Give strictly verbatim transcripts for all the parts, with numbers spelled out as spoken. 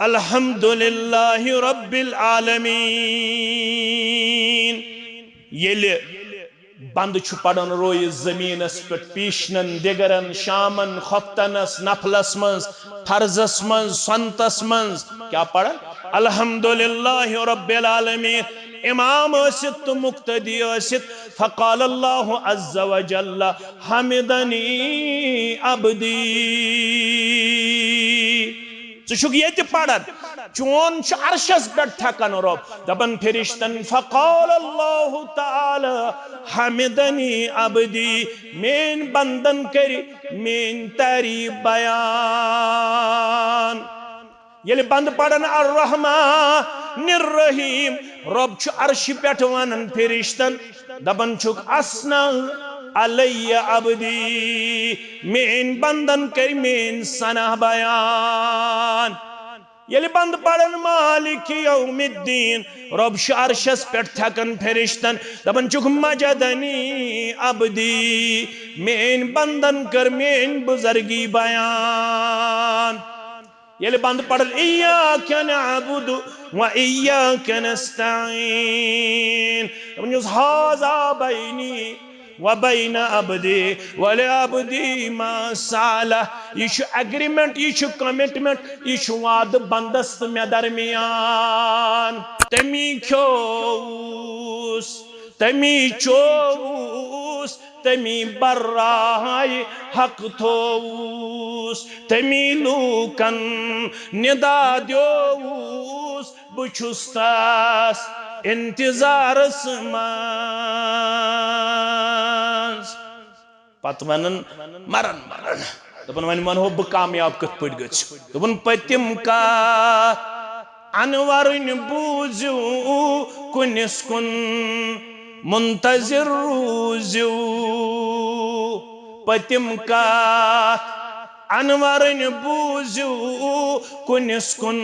الحمد للہ رب العالمین۔ ییٚلہِ بندٕ چھُ پران رویہِ زٔمیٖنَس پٮ۪ٹھ، پیٖشنَن، دِگرَن، شامَن، خۄفتَنَس، نفلَس منٛز، فرضَس منٛز، سنتَس منٛز، کیٛاہ پران؟ الحمد للہ رب العالمین۔ امام ٲسِتھ تہٕ مقتدی ٲسِتھ، فقال اللہ عز وجل، حمدنی عبدی۔ ژٕ چھُکھ ییٚتہِ پران، چون چھُ عرشس پٮ۪ٹھ تھکان رۄب۔ دپان فرشتن، فقال اللہ تعالی، حمدنی عبدی، میٲنۍ بندن کٔرۍ میٲنۍ تعریف بیان۔ ییٚلہِ بندٕ پرن الرحمن الرحیم، رۄب چھُ عرشہِ پٮ۪ٹھ ونان فرشتن، دپان چھُکھ، اثنی علی عبدی، میٲنۍ بندن کٔرۍ میٲنۍ ثنا بیان۔ ییٚلہِ بندٕ پرن مالک یوم الدین، رۄب چھُ عرشس پٮ۪ٹھ تھکان فرشتن، دپان چھُکھ، مجدنی عبدی، میٲنۍ بندن کٔر میٲنۍ بزرگی بیان۔ ییٚلہِ بندٕ پرن، ایاک نعبد و ایاک نستعین، دپان چھُس، ھذا بینی و بین عبدی و لعبدی ما سألہ۔ یہِ چھُ ایگریمنٹ، یہِ چھُ کمٹمنٹ، یہِ چھُ وعدٕ بندس تہٕ مےٚ درمیان۔ تٔمی کھیوٚوُس، تٔمی چووُس، تٔمی برایہِ حق تھووُس، تٔمی لوٗکن ندا دیووُس۔ بہٕ چھُس تس انتظارس منٛز۔ پتہٕ ونان، مران مران، دپان، وۄنۍ ونہو بہٕ کامیاب کِتھ پٲٹھۍ گٔژھِ۔ دوٚپُن، پٔتِم کتھ انورٕنۍ بوٗزِو، کُنِس کُن منتظر روٗزِو۔ پٔتِم کتھ انورٕنۍ بوٗزِو، کُنِس کُن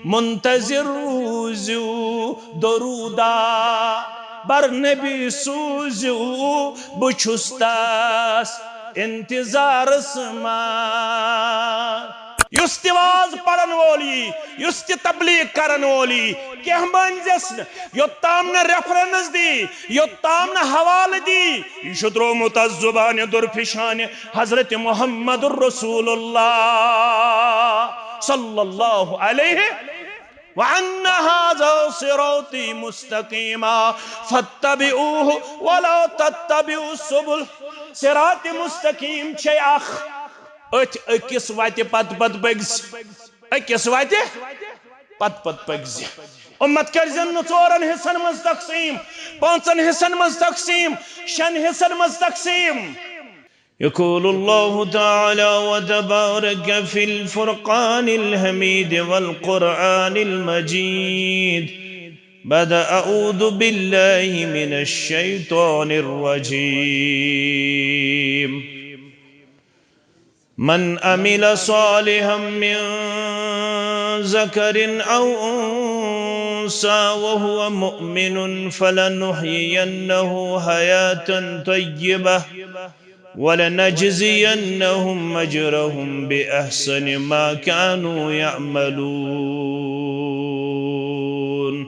منتظر روٗزِو۔ درودہ بر نبی سوٗزِو، بہٕ چھُس تس انتظارس منٛز۔ یُس تہِ واز پرن وول یی، یُس تہِ تبلیغ کرن وول یی، کینٛہہ مٲنۍزٮ۪س نہٕ، یوٚتام نہٕ ریفرنس دی، یوٚتام نہٕ حوالہٕ دی۔ یہِ چھُ ترٛوومُت از زبانہِ درفشانہِ حضرت محمد رسول اللہ صلی اللہ علیہ۔ وأن هذا صراطي مستقيما فاتبعوه ولا تتبعوا السبل۔ صراط مستقیم چھے اکھ، أتھۍ أکِس وتہِ پتہٕ پتہٕ پٔکۍ زِ، أکِس وتہِ پتہٕ پتہٕ پٔکۍ زِ۔ اُمت کٔرۍ زٮ۪ن نہٕ ژورن حصن منٛز تقسیٖم، پانٛژن حصن منٛز تقسیٖم، شٮ۪ن حصن منٛز تقسیٖم۔ يقول الله تعالى وتبارك في الفرقان الحميد والقرآن المجيد بعد أعوذ بالله من الشيطان الرجيم. من عمل صالحا من ذكر أو أنثى وهو مؤمن فلنحيينه حياة طيبة ولنجزينهم أجرهم بأحسن ما كانوا يعملون.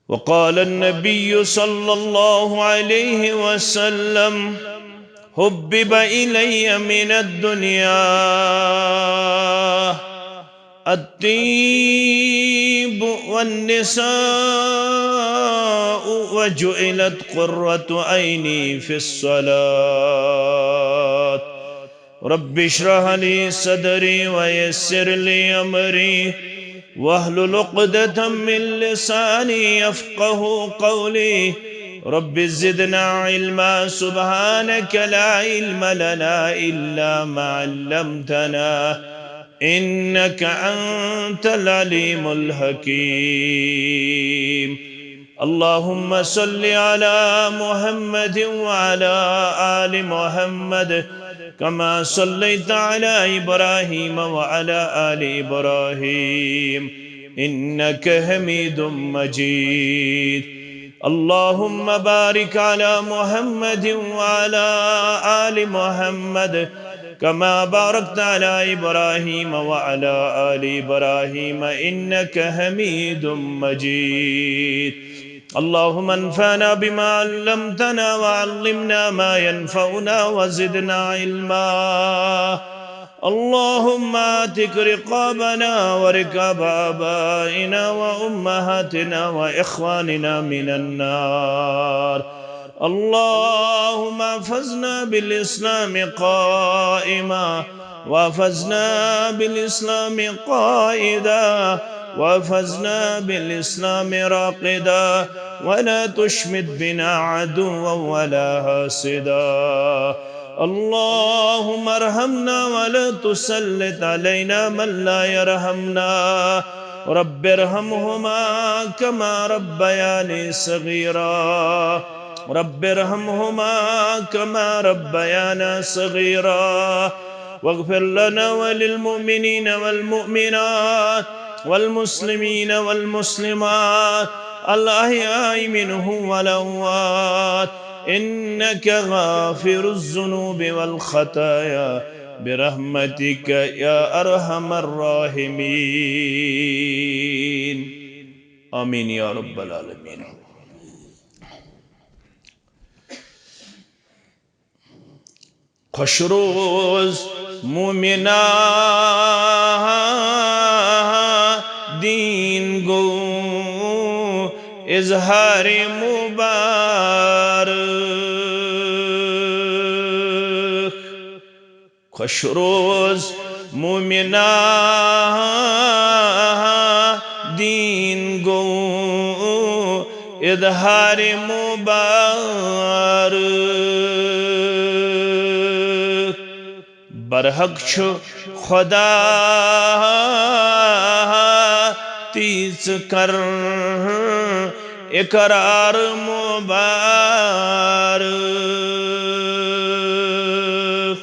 وقال النبي صلى الله عليه وسلم: حبب إلي من الدنيا الطيب والنساء وجعلت قرة عيني في الصلاة. رب اشرح لي صدري ويسر لي أمري واحلل عقدة من لساني يفقه قولي. رب زدنا علما. سبحانك لا علم لنا إلا ما علمتنا إنك أنت العليم الحكيم. اللهم صل على محمد وعلى آل محمد كما صليت على إبراهيم وعلى آل إبراهيم إنك حميد مجيد. اللهم بارك على محمد وعلى آل محمد كما باركت على إبراهيم وعلى آل إبراهيم إنك حميد مجيد. اللهم انفعنا بما علمتنا وعلمنا ما ينفعنا وزدنا علما. اللهم اعتق رقابنا ورقاب آبائنا وأمهاتنا وإخواننا من النار. اللهم احفظنا بالإسلام قائما، واحفظنا بالإسلام قائدا، واحفظنا بالإسلام راقدا، ولا تشمت بنا عدوا ولا حاسدا. اللهم ارحمنا ولا تسلط علينا من لا يرحمنا. رب ارحمهما كما ربياني صغيرا. رب ارحمهما كما ربيانا صغيرا. واغفر لنا وللمؤمنين والمؤمنات والمسلمين والمسلمات الأحياء منهم والأموات إنك غافر الذنوب والخطايا برحمتك يا أرحم الراحمين. آمين يا رب العالمين. خۄش روز مومنا، دیٖن گوٚو اظہار مبارک۔ خۄش روز مومنا، دیٖن گوٚو اظہار مبارک۔ برحق چھُ خدا، تی ژٕ کر اقرار مبارک۔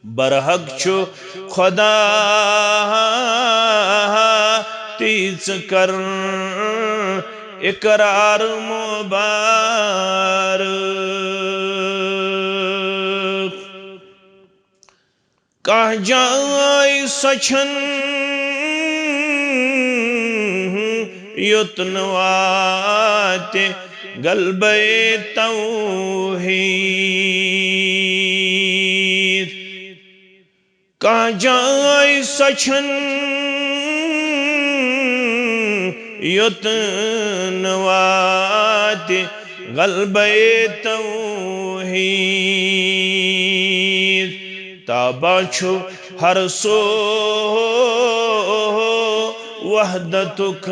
برحق چھُ خدا، تی ژٕ کر اقرار مبارک۔ کانٛہہ جاے سۄ چھَنہٕ یوٚت نہٕ واتہِ غلبے توحید۔ کانٛہہ جاے سۄ چھَنہٕ یوٚت نہٕ واتہِ غلبے توحید۔ تابان چھُ ہر سُہ وحدتُک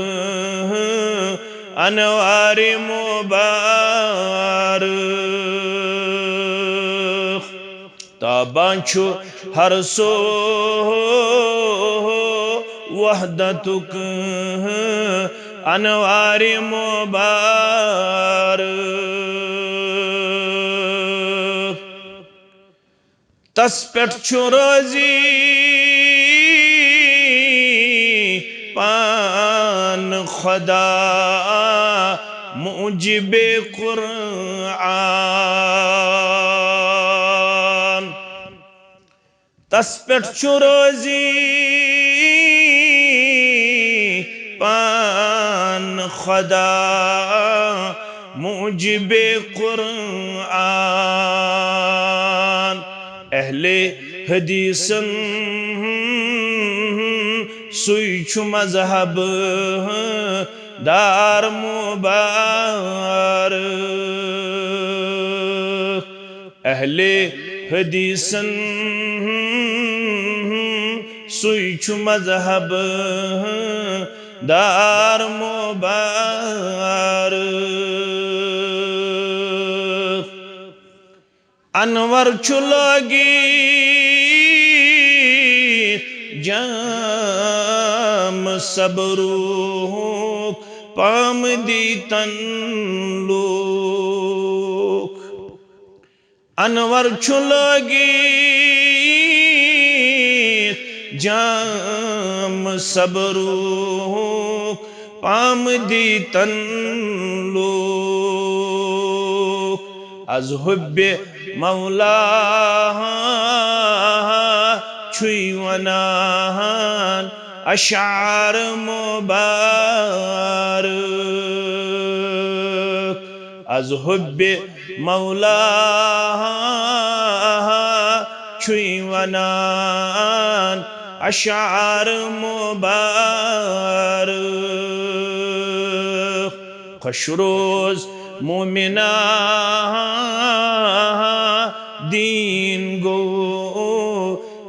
انوار مبارک۔ تابان چھُ ہر سُہ وحدتُک انوار مبارک۔ تس پٮ۪ٹھ چھُ رٲضی پان خدا موجب قرآن۔ تس پٮ۪ٹھ چھُ رٲضی پان خدا موجب قرآن۔ اہل حدیثن سُے چھُ مذہب دار مبارک۔ اہل حدیثن سُے چھُ مذہب دار مبارک۔ انور چھُ لٲگِتھ جام صبروک پام دیتن لوک۔ انور چھُ لٲگِتھ جام صبروک پام دیتن لوک۔ از حب مولا چھُے ونان اشعار مبارک، از حب مولا چھُے ونان اشعار مبارک۔ خوش روز مومنا، دین گو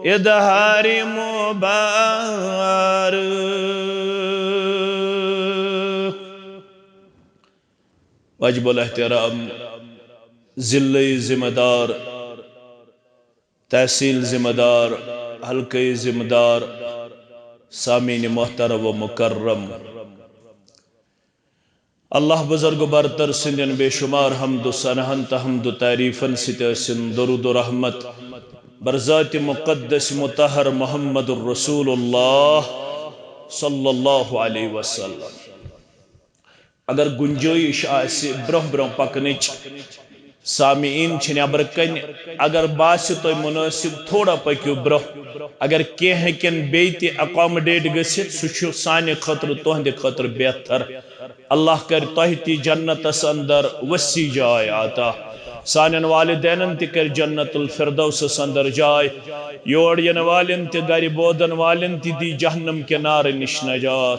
اظہار مبارک۔ واجب الاحترام ضلعی ذمہ دار، تحصیل ذمہ دار، حلقہٕ ذمہ دار، سامعین محترم و مکرم، اللہ بزرگ و برتر سٕنٛدٮ۪ن بے شمار حمد و ثناہن تہٕ حمد و تعریفن سۭتۍ ٲسِن درود و رحمت بر ذات مقدس مطہر محمد الرسول اللہ صلی اللہ علیہ وسلم۔ اگر گنجٲیِش آسہِ برٛونٛہہ برٛونٛہہ پکنٕچ، سامعیٖن چھِ نٮ۪برٕ کنہِ، اگر باسہِ تۄہہِ مُنٲسِب تھوڑا پٔکِو برٛونٛہہ، اگر کینٛہہ ہیٚکن بیٚیہِ تہِ accommodate گٔژھِتھ، سُہ چھُ سانہِ خٲطرٕ، تُہنٛدِ خٲطرٕ بہتر۔ اللہ کرِ تۄہہِ تہِ جنتس اندر وسیع جاے عطا، سانٮ۪ن والدینن تہِ کرِ جنت الفردوسس اندر جاے، یور یِنہٕ والٮ۪ن تہِ، گرِ بوزن والٮ۪ن تہِ دی جہنم کہِ نارٕ نِش نجات۔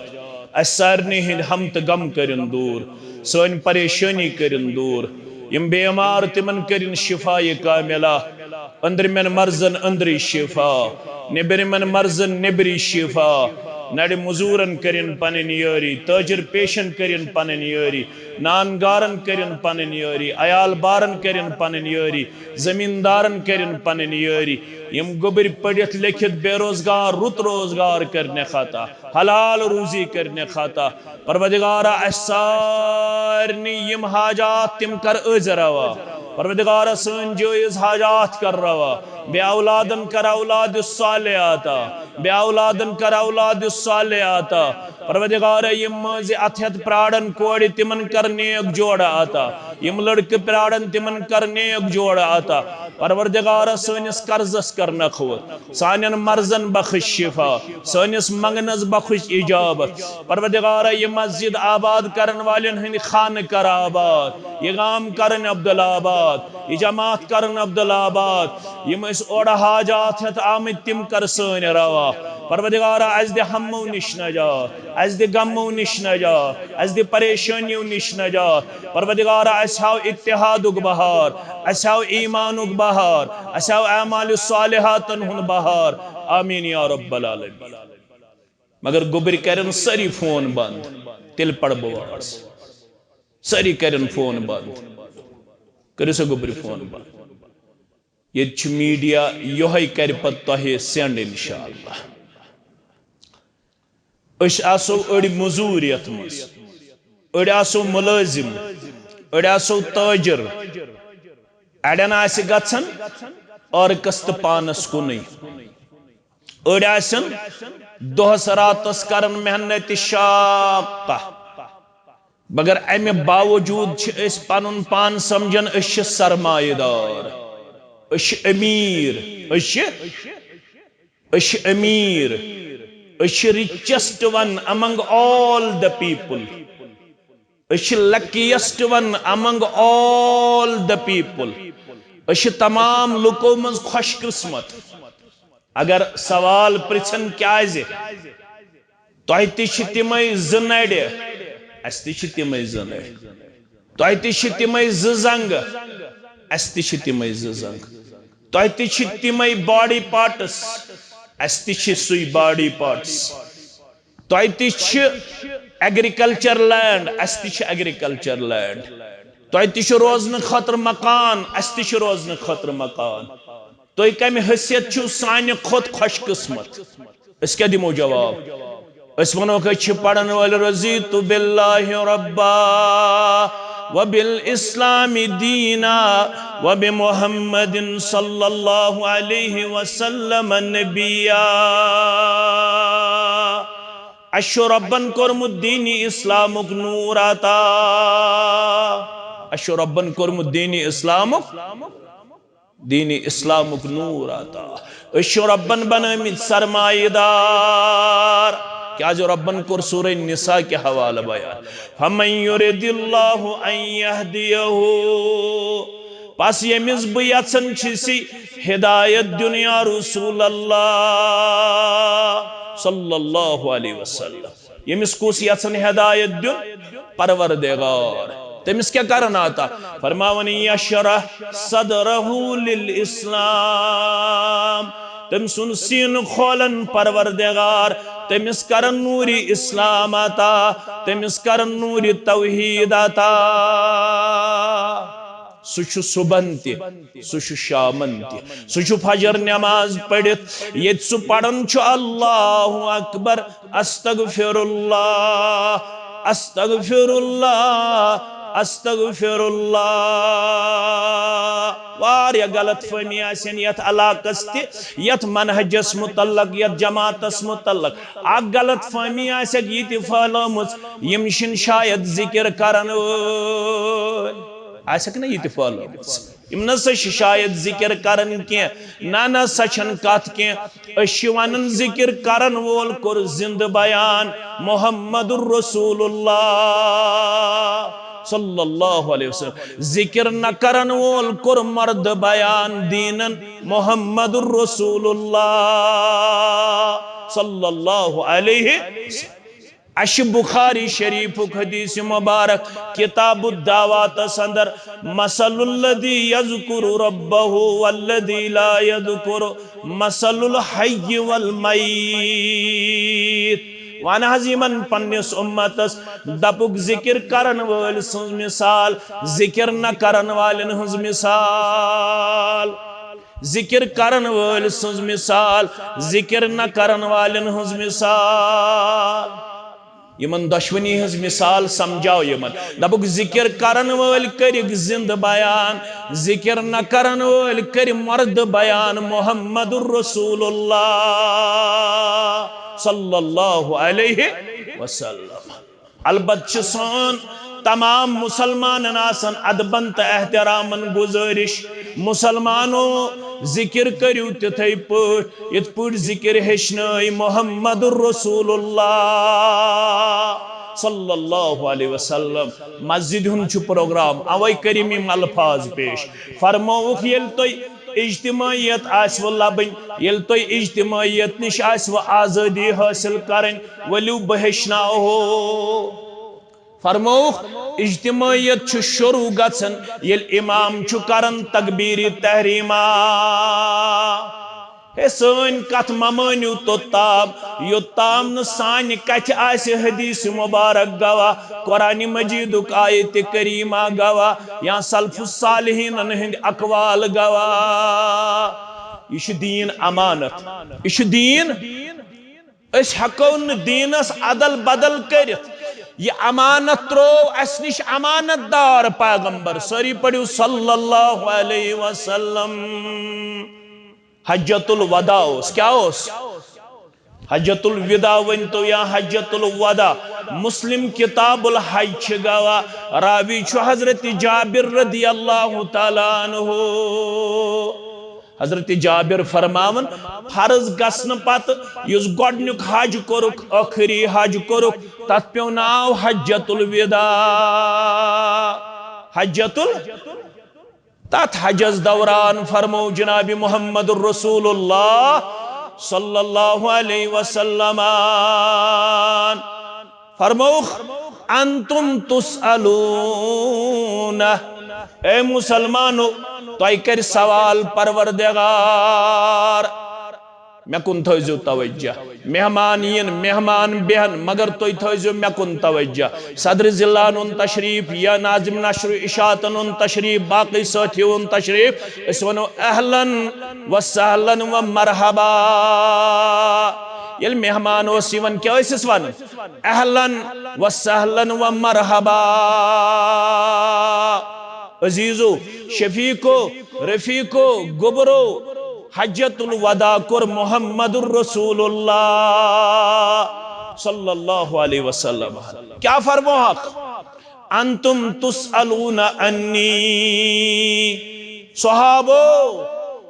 اسہِ سارنٕے ہٕنٛدۍ ہم تہٕ غم کٔرِن دوٗر، سٲنۍ پریشٲنی کٔرِن دوٗر۔ یِم بیمار، تِمن کٔرِن شفایہِ کاملہ۔ أنٛدرِمٮ۪ن مرضن أنٛدری شفا، نیٚبرِمٮ۪ن مرضن نیٚبری شفا۔ نرِ مزوٗرن کٔرِن پنٕنۍ یٲری، تٲجر پیشن کٔرِن پنٕنۍ یٲری، نان گارن کٔرِن پنٕنۍ یٲری، عیال بارن کٔرِن پنٕنۍ یٲری، زمیٖندارن کٔرِن پنٕنۍ یٲری۔ یِم گوٚبٕرۍ پٔرِتھ لیٚکھِتھ بے روزگار، رُت روزگار کٔرنہِ خطا، حلال روزی کٔرنہِ خطا۔ پروردگارا، اسہِ سارنٕے یِم حاجات تِم کر أزۍ روا۔ پروردگارا، سٲنۍ جٲیز حاجات کر روا۔ بے اولادن کر اولاد صالح عطا۔ بے اولادن کر اولاد صالح عطا۔ پروردگارا، یِم مٲنٛزِ اتھٕ ہٮ۪تھ پرارن کورِ، تِمن کر نیک جوڑٕ عطا۔ یِم لڑکہٕ پرارن، تِمن کر نیک جوڑٕ عطا۔ پروردگارا، سٲنِس قرضس کر نکھوت۔ سانٮ۪ن مرضن بخش شفا، سٲنِس منگنس بخش اجابت۔ پروردگارا، یہِ مسجد آباد کرن والٮ۪ن ہٕنٛدۍ خانہٕ کر آباد، یہِ گام کرن عبدالآباد، یہِ جماعت کرن عبدالآباد۔ یِم أسۍ اورٕ حاجات ہٮ۪تھ آمٕتۍ، تِم کر سٲنۍ روا۔ پروردگارا، اسہِ دِ ہمو نِش نجات، اسہِ دِ غمو نِش نجات، اسہِ دِ پریشٲنیو نِش نجات۔ پروردگارا، اسہِ ہاو اتحادُک بہار، اسہِ ہاو ایمانُک بہار، اسہِ ہاو اعمال صالحاتن ہُنٛد بہار۔ آمین یا رب العالمین۔ مگر گوٚبرۍ کرن سٲری فون بند، تیٚلہِ پرٕ بہٕ واز۔ سٲری کرن فون بند۔ کٔرِو سا گوٚبرۍ فون بند۔ ییٚتہِ چھُ میٖڈیا، یِہوٚے کرِ پتہٕ تۄہہِ send انشاءاللہ۔ أسۍ آسو أڑۍ مٔزوٗر یتھ منٛز، أڑۍ آسو مُلٲزِم، أڑۍ آسو تٲجِر، اڑٮ۪ن آسہِ گژھان عٲرقس تہٕ پانس کُنُے، أڑۍ آسن دۄہس راتس کران محنت شاقہ۔ مگر امہِ باوجود چھِ أسۍ پنُن پان سمجھان أسۍ چھِ سرمایہ دار، أسۍ چھِ امیر، أسۍ چھِ أسۍ چھِ امیر، أسۍ چھِ richest one among all the people، أسۍ چھِ luckiest one among all the people، أسۍ چھِ تمام لُکو منٛز خوش قسمت۔ اگر سوال پرژھن کیازِ، تۄہہِ تہِ چھِ تِمے زٕ نرِ، اسہِ تہِ چھِ تِمے زٕ نرِ۔ تۄہہِ تہِ چھِ تِمے زٕ زنٛگہٕ، اسہِ تہِ چھِ تِمے زٕ زنٛگہٕ۔ تۄہہِ تہِ چھِ تِمے body parts، اسہِ تہِ چھِ سُے body parts۔ تۄہہِ تہِ چھِ agriculture land، اسہِ تہِ چھِ agriculture land۔ تۄہہِ تہِ چھُ روزنہٕ خٲطرٕ مکان، اسہِ تہِ چھُ روزنہٕ خٲطرٕ مکان۔ تُہۍ کمہِ حیثیت چھِو سانہِ کھۄتہٕ خوش قسمت؟ أسۍ کیٛاہ دِمو جواب؟ أسۍ وَنوکھ، أسۍ چھِ پرن وٲلۍ، رضیت باللہ ربا و بالاسلام دینا و بمحمد صلی اللہ علیہ وسلم نبیا۔ اَسہِ چھُ رۄبن کوٚرمُت دیٖنِ اسلامُک نوٗر عطا۔ اَسہِ چھُ رۄبن کوٚرمُت دیٖنِ اسلامُک دین اسلامک نور عطا۔ أسۍ چھِ رۄبن بنٲمٕتۍ سرمایہ دار۔ کیازِ رۄبن کوٚر سورہ نساء کہِ حوالہٕ بیان، فمن یرد اللہ ان یہدیہ، پس ییٚمِس بہٕ یژھان چھُسی ہدایت دیُن یا رسول اللہ صلی اللہ علیہ وسلم۔ ییٚمِس کُس یژھان ہدایت دیُن؟ پروردگار۔ تٔمِس کیٛاہ کرن عطا؟ فرماوان، یشرح صدرہ للاسلام۔ تٔمۍ سُنٛد سیٖنہٕ کھولن پروردگار، تٔمِس کرن نوٗرِ اسلام عطا، تٔمِس کرن نوٗرِ توحید عطا۔ سُہ چھُ صُبحن تہِ، سُہ چھُ شامن تہِ، سُہ چھُ فجر نماز پٔرِتھ، ییٚتہِ سُہ پران چھُ، اللہ اکبر، استغفر اللہ، استغفر اللہ، استغفر اللہ۔ واریاہ غلط فہمی آسن یتھ علاقس تہِ، یتھ منہجس متعلق، یتھ جماعتس متعلق۔ اکھ غلط فہمی آسٮ۪کھ یہِ تہِ پھٔہلٲومٕژ، یِم چھِنہٕ شاید ذکر کرن وٲلۍ۔ آسٮ۪کھ نہ یہِ تہِ پھٔہلٲومٕژ؟ یِم نہ سا چھِ شاید ذکر کران کینٛہہ۔ نہ، نہ سا چھَنہٕ کتھ کینٛہہ۔ أسۍ چھِ ونان، ذکر کرن وول کوٚر زندٕ بیان محمد رسول اللہ صلی اللہ علیہ وسلم۔ ذکر نہ کرن وول کوٚر مرد بیان دینن محمد رسول اللہ صلی اللہ علیہ وسلم۔ اَسہِ چھِ بخاری شریفُک حدیث مبارک کتاب الدعواتس اندر، مثل الذی یذکر ربہ والذی لا یذکر، مثل الحی والمیت۔ وَن حظ یِمن پننِس اُمتس، دپُکھ، ذکر کرن وٲلۍ سٕنٛز مثال، ذکر نہ کرن والٮ۪ن ہٕنٛز مثال۔ ذکر کرن وٲلۍ سٕنٛز مثال، ذکر نہ کرن والٮ۪ن ہٕنٛز مثال۔ یِمن دۄشوٕنی ہٕنٛز مثال سمجھاو یِمن۔ دپُکھ، ذکر کرن وٲلۍ کٔرِکھ زندٕ بیان، ذکر نہ کرن وٲلۍ کٔرۍ مردٕ بیان محمد رسول اللہ صلی اللہ علیہ وسلم۔ البتہ چھِ سون تمام مسلمانن آسان ادبن تہٕ احترامن گزٲرش، مسلمانو، ذکر کٔرِو تِتھے پٲٹھۍ یِتھ پٲٹھۍ ذکر ہیٚچھنٲے محمد رسول اللہ صلی اللہ علیہ وسلم۔ مسجد ہُنٛد چھُ پروگرام، اوے کٔرِم یِم الفاظ پیش۔ فرمووُکھ، ییٚلہِ تُہۍ اجتماعیت آسوٕ لبٕنۍ، ییٚلہِ تُہۍ اجتماعیت نِش آسوٕ آزٲدی حٲصِل کرٕنۍ، ؤلِو بہٕ ہیٚچھناوہو۔ فرمووُکھ، اجتماعیت چھُ شروع گژھان ییٚلہِ امام چھُ کران تکبیرِ تحریمہ۔ ہے، سٲنۍ کتھ مہ مٲنِو توٚتام، یوٚتام نہٕ سانہِ کتھِ آسہِ حدیث مبارک گواہ، قرآن مجیدُک آیت کریمہ گواہ، یا سلف الصالحینن ہٕنٛدۍ اقوال گواہ۔ یہِ چھُ دیٖن امانت، یہِ چھُ دیٖن۔ أسۍ ہٮ۪کو نہٕ دیٖنس ادل بدل کٔرِتھ۔ یہِ امانت ترٛوو اسہِ نِش امانت دار پیغمبر۔ سٲری پٔرِو صلی اللہ علیہ وسلم۔ حجۃ الوداع اوس۔ کیٛاہ اوس؟ حجۃ الوداع ؤنۍ تو یا حجۃ الوداع۔ مسلم کتاب الحج چھِ گواہ۔ راوی چھُ حضرت جابر رضی اللہ تعالیٰ عنہ۔ حضرت جابر فرماوان، فرض گژھنہٕ پتہٕ یُس گۄڈٕنیُک حج کوٚرُکھ، ٲخری حج کوٚرُکھ، تتھ پیوٚو ناو حجۃ الوداع۔ حجۃ ال-، تتھ حجس دوران فرموو جناب محمد رسول اللہ صلی اللہ علیہ وسلم، فرمووُکھ، انتم تسألون، اے مسلمانو، تۄہہِ کرِ سوال پروردگار۔ مےٚ کُن تھٲیزیو توجہ۔ مہمان یِن، مہمان بیٚہن، مگر تُہۍ تھٲیزیو مےٚ کُن توجہ۔ صدر ضلعن اوٚن تشریف یا ناظم نشر و اشاعتن اوٚن تشریف، باقٕے سٲتھی اوٚن تشریف، أسۍ وَنو اہلن و سہلن و مرحبا۔ ییٚلہِ مہمان اوس یِوان، کیٛاہ ٲسِس وَنان؟ اہلن و سہلن و مرحبا۔ عزیزو، شفیقو، رفیقو، گوٚبرو، حجۃ الوداع کوٚر محمد رسول اللہ صلی اللہ علیہ وسلم۔ کیٛاہ فرمووُکھ؟ انتم تسألون عنی۔ صحابو،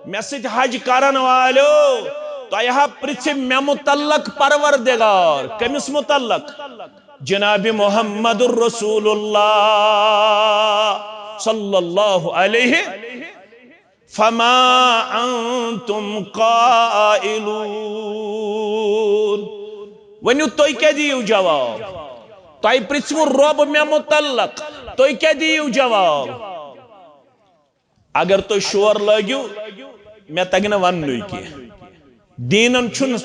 مےٚ سۭتۍ حج کرن والیو، تۄہہِ ہا پرژھِ مےٚ متعلق پروردگار۔ کٔمِس متعلق؟ جناب محمد رسول اللہ صلی اللہ علیہ۔ فما انتم قائلون۔ ؤنِو، تُہۍ کیٛاہ دِیِو جواب؟ تۄہہِ پرژھوٕ رۄب مےٚ متعلق، تُہۍ کیٛاہ دِیِو جواب؟ اگر تُہۍ شور لٲگِو، مےٚ تَگہِ نہٕ وَننُے کینٛہہ۔ دیٖنَن چھُنہٕ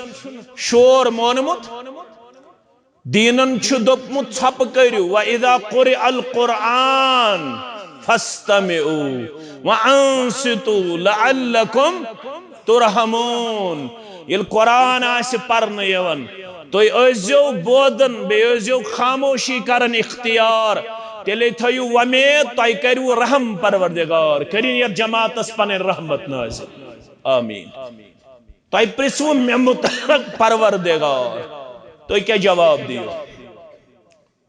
شور مونمُت۔ دیٖنَن چھُ دوٚپمُت، ژھۄپہٕ کٔرِو، وَإِذَا قُرِئَ الْقُرْآنُ فَاسْتَمِعُوا وَأَنصِتُوا لَعَلَّكُمْ تُرْحَمُونَ۔ ییٚلہِ قرآن آسہِ پرنہٕ یِوان، تُہۍ ٲسۍزیو بوزان، بیٚیہِ ٲسۍزیو خاموشی کران اختیار۔ تیٚلے تھٲیِو وۄمید، تۄہہِ کَرِوٕ رحم پروردگار، کٔرِن یَتھ جماعتَس پَنٕنۍ رحمت نازل۔ آمین۔ تۄہہِ پرژھوٕ مےٚ متعلق پروردگار، تُہۍ کیٛاہ جواب دِیِو؟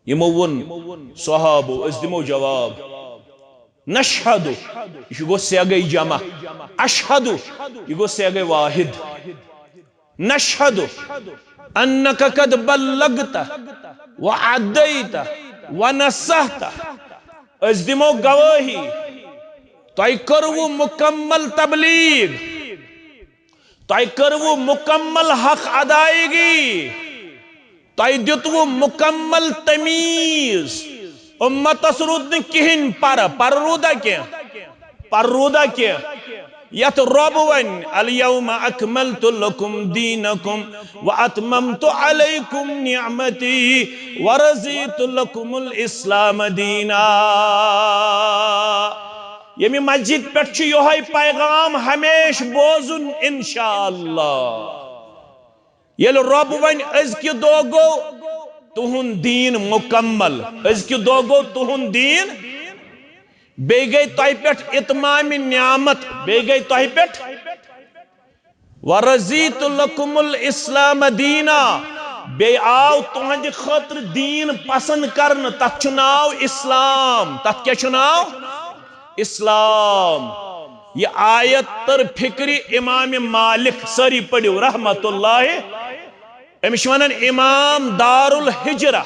یِمو ووٚن، صحابو، أسۍ دِمو جواب۔ نشہد، یہِ چھُ گوٚو صیغے جمع۔ اشہد، یہِ گوٚو صیغے واحد۔ نشہد انک قد بلغت و ادیت و نصحت۔ أسۍ دِمو گوٲہی، تۄہہِ کٔروٕ مکمل تبلیغ، تۄہہِ کٔروٕ مکمل حق ادائیگی، تۄہہِ دیُتوٕ مکمل تمیٖز۔ اُمتس روٗد نہٕ کِہیٖنۍ پرٕ، پرٕ روٗدا کینٛہہ؟ پرٕ روٗدا کینٛہہ؟ یتھ رۄب ونہِ، الیوم اکملت لکم دینکم و اتممت علیکم نعمتی و رضیت لکم الاسلام دینا۔ ییٚمہِ مسجد پٮ۪ٹھ چھُ یِہوٚے پیغام ہمیشہِ بوزُن، انشاءاللہ۔ ییٚلہِ رۄب ونہِ، أزکہِ دۄہ گوٚو تُہُنٛد دیٖن مُکمل، أزکہِ دۄہ گوٚو تُہُنٛد دیٖن، بیٚیہِ گٔے تۄہہِ پٮ۪ٹھ اتمام نعمت، بیٚیہِ گٔے تۄہہِ پٮ۪ٹھ، ورضیت لکم الاسلام دینا، بیٚیہِ آو تُہنٛدِ خٲطرٕ دیٖن پسند کرنہٕ، تتھ چھُ ناو اسلام۔ تتھ کیٛاہ چھُ ناو؟ اسلام۔ یہِ آیت تٔر فکرِ امام مالک، سٲری پٔرِو، رحمت اللہ، أمِس چھِ ونان امام دار الحجرہ۔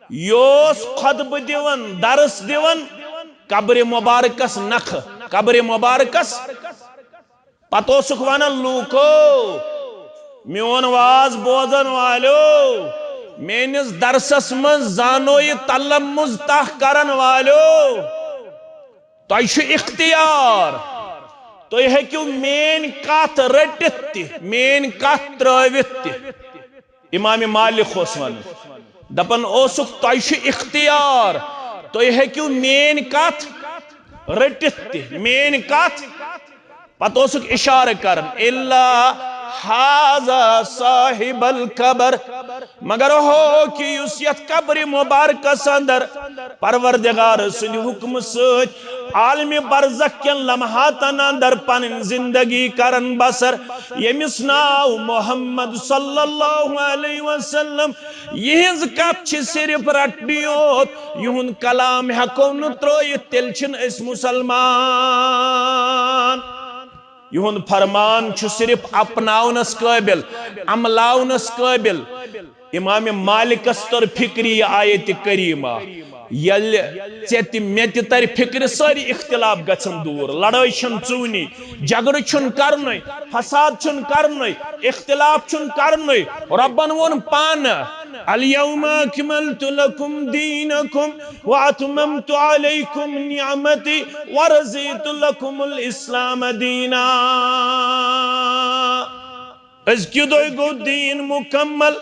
یہِ اوس خطبہٕ دِوان، درس دِوان قبرِ مبارکس نکھٕ، قبرِ مبارکس۔ پتہٕ اوسُکھ ونان، لوٗکو، میون واز بوزن والیو، میٲنِس درسس منٛز زانو یہِ تلمُز تہ کرن والیو، تۄہہِ چھُ اختیار، تُہۍ ہیٚکِو میٲنۍ کتھ رٔٹِتھ تہِ، میٲنۍ کتھ ترٲوِتھ تہِ۔ امام مالک اوس ونان، دپان اوسُکھ، تۄہہِ چھُ اختیار، تُہۍ ہیٚکِو میٲنۍ کتھ رٔٹِتھ تہِ، میٲنۍ کتھ۔ پتہٕ اوسُکھ اشارٕ کران، الا ھذا صاحب القبر، مگر ہو کہِ یُس یتھ قبرِ مبارکس اندر پروردگار سٕنٛدِ حکمہٕ سۭتۍ عالمِ برزخ کٮ۪ن لمحاتن اندر پنٕنۍ زندگی کران بسر، ییٚمِس ناو محمد صلی اللہ علیہ وسلم، یِہنٛز کتھ چھِ صرف رٹنی یوت، یِہُنٛد کلام ہٮ۪کو نہٕ ترٲیِتھ، تیٚلہِ چھِنہٕ أسۍ مسلمان۔ یِہُنٛد فرمان چھُ صرف اپناونس قٲبل، عملاونس قٲبل۔ امام مالکس تٔر فکرِ یہِ آیت کریمہ، ییٚلہِ ژےٚ تہِ مےٚ تہِ ترِ فکرِ، سٲری اختلاف گژھن دوٗر، لڑٲے چھنہٕ ژوٗنی، جھگڑٕ چھُنہٕ کرنُے، فساد چھُنہٕ کرنُے، اختلاف چھُنہٕ کرنُے۔ رۄبن ووٚن پانہٕ، الیوم اکملت لکم دینکم واتممت علیکم نعمتی ورضیت لکم الاسلام دینا۔ أزکہِ دۄہہِ گوٚو دیٖن مُکمل،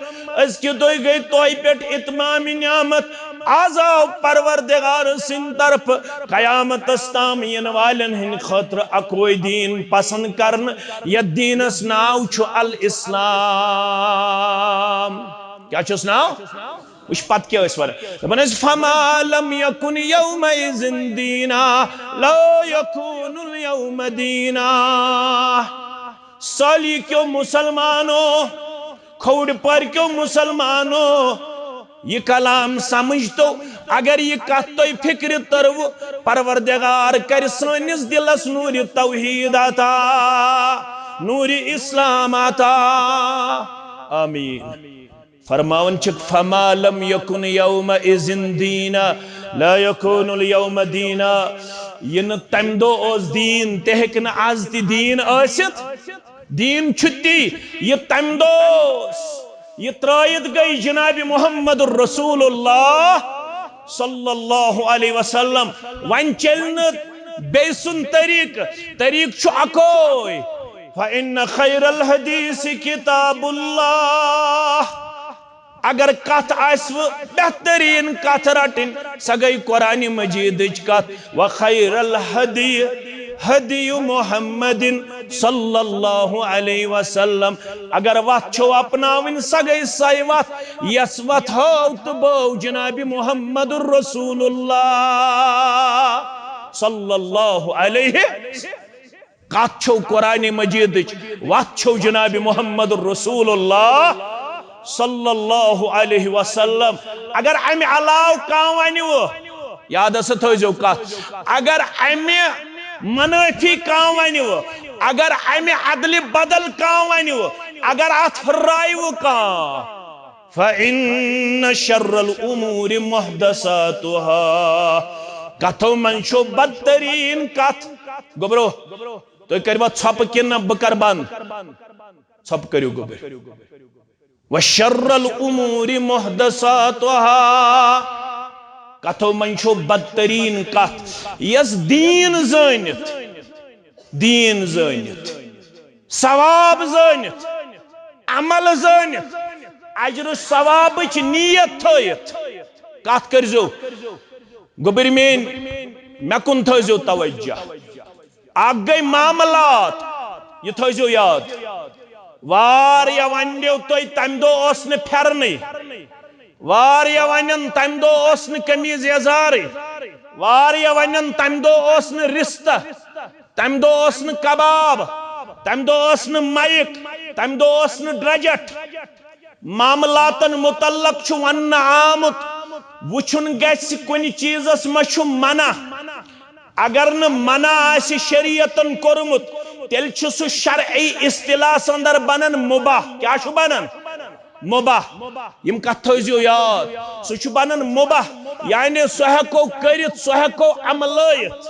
أزکہِ دۄہہِ گٔے تۄہہِ پٮ۪ٹھ اتمام نعمت۔ آز آو پروردگار سٕنٛدِ طرفہٕ قیامتس تام یِنہٕ والٮ۪ن ہٕنٛدِ خٲطرٕ اکوے دیٖن پسند کرنہٕ، یتھ دیٖنس ناو چھُ الاسلام۔ کیٛاہ چھُس ناو؟ وٕچھ پتہٕ کیٛاہ ٲسۍ ونان۔ دپان ٲسۍ، فما لم یکن یومئذ دینا لا یکون الیوم دینا۔ سٲلی کیو مسلمانو، کھوڑ پر کیو مسلمانو، یہِ کلام سمجھ تو، اگر یہِ کتھ تۄہہِ فکرِ تٔروٕ، پروردگار کرِ سٲنِس دلس نورِ توحید عطا، نورِ اسلام عطا۔ آمین۔ فرماوان چھِکھ، "فما لم یکن یومئذ دینا، لا یکون الیوم دینا۔" یہِ نہٕ تمہِ دۄہ اوس دیٖن، تہِ ہیٚکہِ نہٕ از تہِ دیٖن ٲسِتھ۔ دیٖن چھُ تی، یہِ تمہِ دۄہ اوس، یہِ ترٲیِتھ گٔے جناب محمد رسول اللہ صلی اللہ علیہ وسلم۔ وۄنۍ چلہِ نہٕ بیٚیہِ سُنٛد طریٖقہٕ، طریٖقہٕ چھُ اکوے۔ فإن خیر الحدیث کتاب اللہ۔ اگر کتھ آسہِ وٕ بہترین کتھ رٹٕنۍ، سۄ گٔے قرآن مجیدٕچ کتھ۔ وخیر الحدی حدی محمد صلی اللہ علیہ وسلم۔ اگر وتھ چھو اپناوٕنۍ، سۄ گٔے سۄے وتھ، یس وتھ ہٲو تہٕ بٲو جناب محمد رسول اللہ صلی اللہ علیہ۔ کتھ چھو قرآن مجیدٕچ، وتھ چھو جناب محمد رسول اللہ صلی اللہ علیہ وسلم۔ اگر امہِ علاوٕ کانٛہہ ونہِ وٕ، یاد ہسا تھٲیزیو کتھ، اگر امہِ منٲفی کانٛہہ ونہِ وٕ، اگر امہِ عدلہِ بدل کانٛہہ ونہِ وٕ، اگر اتھ ہُررایہِ وٕ کانٛہہ، فإن شر الأمور محدثاتها۔ کتھو منٛز چھو بدترین کتھ۔ گوٚبرو، تُہۍ کٔرِوا ژھۄپہٕ کِنہٕ نہ؟ بہٕ کرٕ بنٛد۔ ژھۄپہٕ کٔرِو گوٚبٕر۔ وشر الأمور محدثاتها۔ کتھو منٛز چھو بدترین کتھ، یس دیٖن زٲنِتھ، دیٖن زٲنِتھ، ثواب زٲنِتھ، عمل زٲنِتھ، اجر ثوابٕچ نیت تھٲیِتھ کتھ کٔرزیو۔ گوٚبٕرۍ میٲنۍ، مےٚ کُن تھٲیزیو توجہ۔ اکھ گٔے معاملات، یہِ تھٲیزیو یاد۔ واریاہ ونیو تۄہہِ، تمہِ دۄہ اوس نہٕ پھیرنٕے۔ واریاہ ونن، تمہِ دۄہ اوس نہٕ قمیٖض یزارٕے۔ واریاہ ونن، تمہِ دۄہ اوس نہٕ رستہٕ۔ تمہِ دۄہ اوس نہٕ کباب۔ تمہِ دۄہ اوس نہٕ مایک۔ تمہِ دۄہ اوس نہٕ ڈرجٹ۔ معاملاتن متعلق چھُ وننہٕ آمُت، وُچھُن گژھِ کُنہِ چیٖزس ما چھُ منع۔ اگر نہٕ منع آسہِ شریعتن کوٚرمُت، تیٚلہِ چھُ سُہ شرعی اصطلاحس اندر بنان مباح۔ کیٛاہ چھُ بنان؟ مباح۔ یِم کتھ تھٲیزیو یاد، سُہ چھُ بنان مباح، یعنی سُہ ہٮ۪کو کٔرِتھ، سُہ ہٮ۪کو عملٲیِتھ۔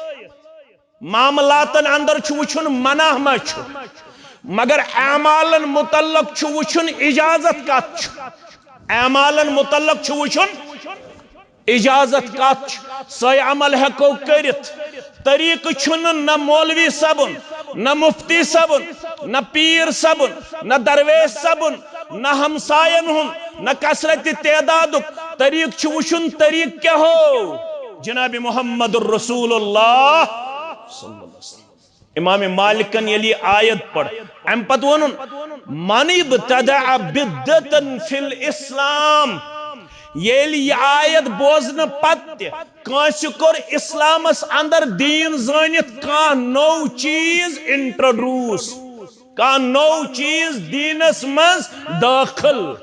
معاملاتن اندر چھُ وُچھُن منع ما چھُ، مگر اعمالن متعلق چھُ وُچھُن اجازت کتھ چھُ۔ اعمالن متعلق چھُ وُچھُن اجازت کتھ چھُ۔ سۄے عمل ہٮ۪کو کٔرِتھ۔ طریقہٕ چھُنہٕ نہ مولوی صٲبُن، نہ مفتی صٲبُن، نہ پیٖر صٲبُن، نہ درویش صٲبُن، نہ ہمساین ہُنٛد، نہ کثرت تعدادُک۔ طریقہٕ چھُ وُچھُن طریقہٕ کیٛاہ ہو؟ جناب محمد رسول اللہ صلی اللہ علیہ وسلم۔ امام مالکن ییٚلہِ یہِ آیت پٔر، امہِ پتہٕ ووٚنُن، "من ابتدع بدعة فی الاسلام"۔ ییٚلہِ یہِ آیت بوزنہٕ پتہٕ تہِ کٲنٛسہِ کوٚر اسلامس اندر دیٖن زٲنِتھ کانٛہہ نوٚو چیٖز introduce، کانٛہہ نوٚو چیٖز دیٖنس منٛز دٲخل،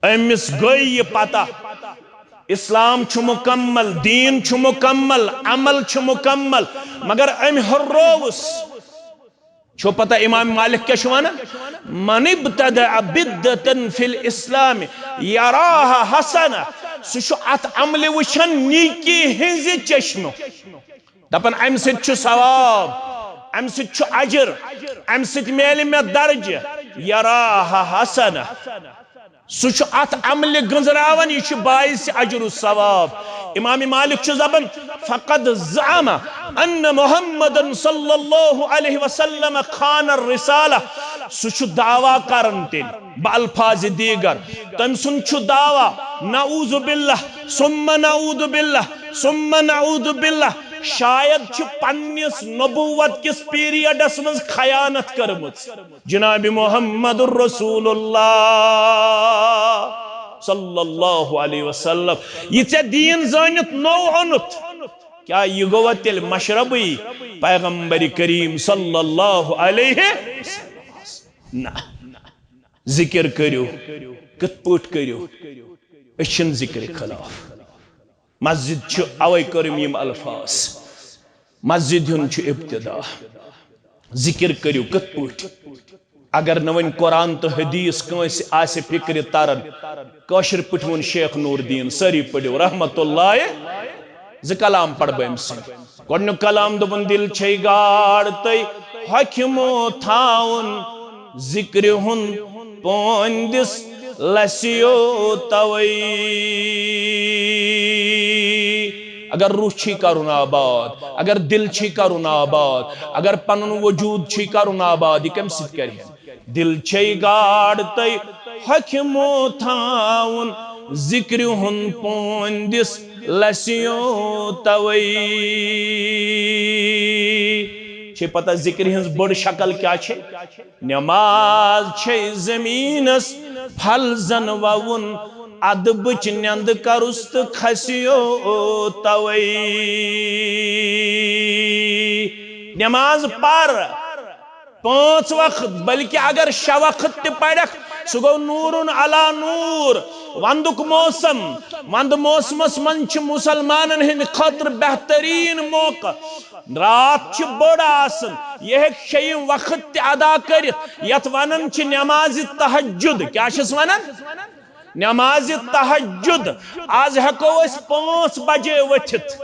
أمِس گٔے یہِ پتہ، اسلام چھُ مکمل، دیٖن چھُ مکمل، عمل چھُ مکمل، مگر أمۍ ہُررووُس۔ چھو پتہ امام مالک کیٛاہ چھُ ونان؟ "من ابتدع بدعة فی الاسلام یراها حسنة"، سُہ چھُ اتھ عملہِ وٕچھان نیکی ہٕنٛزِ چشمہٕ۔ دپان، امہِ سۭتۍ چھُ ثواب، امہِ سۭتۍ چھُ اجر، امہِ سۭتۍ میلہِ مےٚ درجہٕ۔ یراها حسنة۔ سُہ چھُ اتھ عملہِ گٔنزراوان، یہِ چھُ باعث اجر و ثواب۔ امام مالک چھُ دپان، "فقد زعم ان محمدا صلی اللہ علیہ وسلم خان الرسالہ"۔ سُہ چھُ دعویٰ کران تیٚلہِ۔ بہ الفاظ دیگر، تٔمۍ سُنٛد چھُ دعویٰ، نعوذ باللہ، ثم نعوذ باللہ، ثم نعوذ باللہ، شاید چھُ پننِس نبوت کِس پیریڈس منٛز خیانت کٔرمٕژ جناب محمد رسول اللہ صلی اللہ علیہ وسلم۔ یہِ ژےٚ دیٖن زٲنِتھ نوٚو اوٚنُتھ، کیٛاہ یہِ گوٚوا تیٚلہِ مشربٕے پیغمبر کریم صلی اللہ علیہ وسلم؟ نہ۔ ذکر کٔرِو۔ کِتھ پٲٹھۍ کٔرِو؟ أسۍ چھِنہٕ ذکرِ خلاف۔ مسجد چھُ، اوے کٔرٕم یِم الفاظ۔ مسجد ہُنٛد چھُ ابتدا۔ ذکر کٔرِو کِتھ پٲٹھۍ؟ اگر نہٕ وۄنۍ قرآن تہٕ حدیث کٲنٛسہِ آسہِ فکرِ تران، کٲشِر پٲٹھۍ ووٚن شیخ نور الدین، سٲری پٔرِو رحمت اللہ۔ زٕ کلام پرٕ بہٕ أمۍ سٕنٛدۍ۔ گۄڈٕنیُک کلام دوٚپُن، دِل چھے گاڈ تہٕ حۄکھِ مو تھاوُن، ذکرِ ہُنٛد پٲنٛدِس لسیو توے۔ اگر روح چھی کرُن آباد، اگر دل چھی کرُن آباد، اگر پنُن وجود چھی کرُن آباد، یہِ کمہِ سۭتۍ کرِ؟ دل چھے گاڈ تہٕ حۄکھِ مو تھاوُن، ذکرِ ہُنٛد پٲنٛدِس لسیو توے۔ چھے پتہ ذکرِ ہٕنٛز بٔڑ شکل کیٛاہ چھے؟ نماز چھے زمینس پھل زن ووُن، ادبٕچ نٮ۪نٛدٕ کرُس تہٕ کھسیو توے۔ نماز پر پانٛژھ وقت، بلکہ اگر شےٚ وقت تہِ پرکھ، سُہ گوٚو نورن علی نور۔ وندُک موسم، وندٕ موسمس منٛز چھِ مسلمانن ہٕنٛدِ خٲطرٕ بہترین موقع۔ راتھ چھِ بٔڑ آسان، یہِ ہیٚکہِ شیٚیِم وقت تہِ ادا کٔرِتھ، یتھ ونان چھِ نماز تہجد۔ کیٛاہ چھِس ونان؟ نماز تہجد۔ آز ہیٚکو أسۍ پانٛژھ بجے ؤتھِتھ۔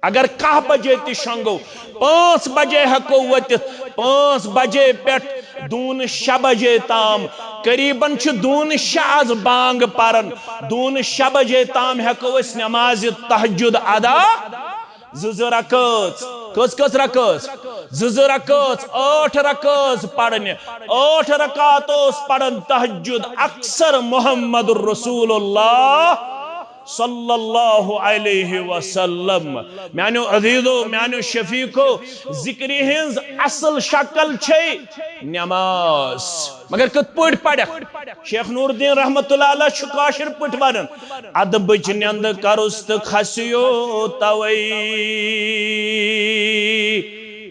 اگر کاہ بجے تہِ شۄنٛگو، پانٛژھ بجے ہیٚکو ؤتِتھ۔ پانٛژھ بجے پٮ۪ٹھ دوٗنہٕ شےٚ بجے تام، قریباً چھِ دوٗنہٕ شےٚ آز بانگ پران۔ دوٗنہٕ شےٚ بجے تام ہیٚکو أسۍ نماز تہجد ادا۔ زٕ زٕ رکٲژ۔ کٔژ کٔژ رکٲژ؟ زٕ زٕ رکٲژ، ٲٹھ رکٲژ پرنہِ۔ ٲٹھ رکعت اوس پران تہجد اکثر محمد رسول اللہ صلی اللہ علیہ وسلم۔ میانیو عزیزو، میانیو شفیقو، ذکرِ ہٕنٛز اصل شکل چھے نماز۔ مگر کِتھ پٲٹھۍ پرکھ؟ شیخ نور الدین رحمت اللہ علیہ چھُ کٲشِر پٲٹھۍ ونان، ادبٕچ نٮ۪نٛدٕ کرُس تہٕ کھسیو توے۔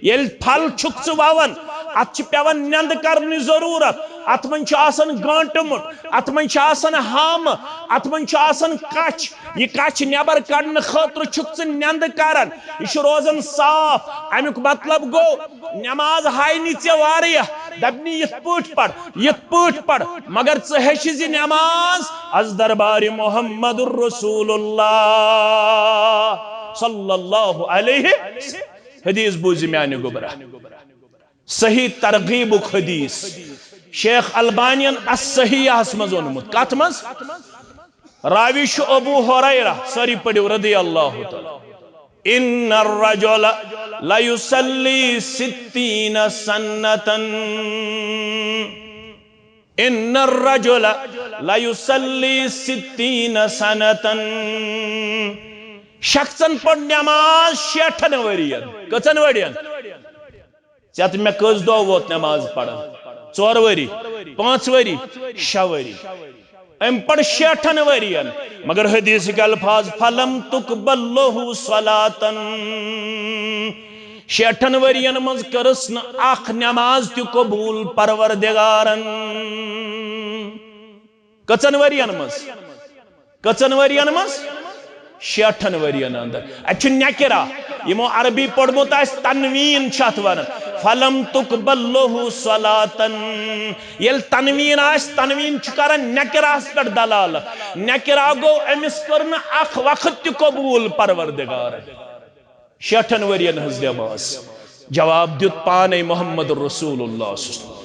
ییٚلہِ پھل چھُکھ ژٕ ووان، اتھ چھِ پٮ۪وان نٮ۪نٛدٕ کرنٕچ ضروٗرت۔ اتھ منٛز چھُ آسان گٲنٛٹہٕ مُٹ، اتھ منٛز چھُ آسان ہامہٕ، اتھ منٛز چھُ آسان کچھ۔ یہِ کچھ نٮ۪بر کڑنہٕ خٲطرٕ چھُکھ ژٕ نٮ۪نٛدٕ کران۔ یہِ چھُ روزان صاف۔ امیُک مطلب گوٚو، نماز ہاینی ژےٚ واریاہ، دپنی یِتھ پٲٹھۍ پَر، یِتھ پٲٹھۍ پَر، مگر ژٕ ہیٚچھِ زِ نماز از دربارِ محمد رسول اللہ صلی اللہ علیہ۔ حدیث بوٗزِ میانہِ گوٚبرا۔ صحیح ترغیبُک حدیث، شیخ البانین الصحیحس منٛز اوٚنمُت۔ کتھ منٛز؟ راوی چھُ ابو ہریرہ، سٲری پٔرِو، رضی اللہ تعالیٰ۔ ان الرجل لیصلی ستین سنتن۔ ان الرجل لیصلی ستین سنتن۔ شخصن پٔر نماز شیٹھن ؤرین۔ کٔژن ؤرین؟ ژےٚ تہٕ مےٚ کٔژ دۄہ ووت نماز پران؟ ژور ؤری، پانٛژھ ؤری، شےٚ ؤری۔ أمۍ پٔر شیٹھن ؤرین، مگر حدیثٕکۍ الفاظ، فلم تقبل لہ صلاتن۔ شیٹھن ؤرین منٛز کٔرٕس نہٕ اکھ نماز تہِ قبول پروردگارن۔ کٔژن ؤرین منٛز؟ کٔژن ؤرین منٛز؟ شیٹھن ؤرین اندر۔ اتہِ چھُ نکرہ، یِمو عربی پوٚرمُت آسہِ تنوین چھِ اتھ ونان۔ فلم تقبل لہ صلاتن۔ ییٚلہِ تنوین آسہِ، تنوین چھُ کران نکرہس پٮ۪ٹھ دلالت۔ نکرہ گوٚو، أمِس کٔر نہٕ اکھ وقت تہِ قبول پروردگار۔ شیٹھن ؤرین ہٕنٛز نماز۔ جواب دیُت پانے محمد رسول اللہ صلی اللہ علیہ وسلم،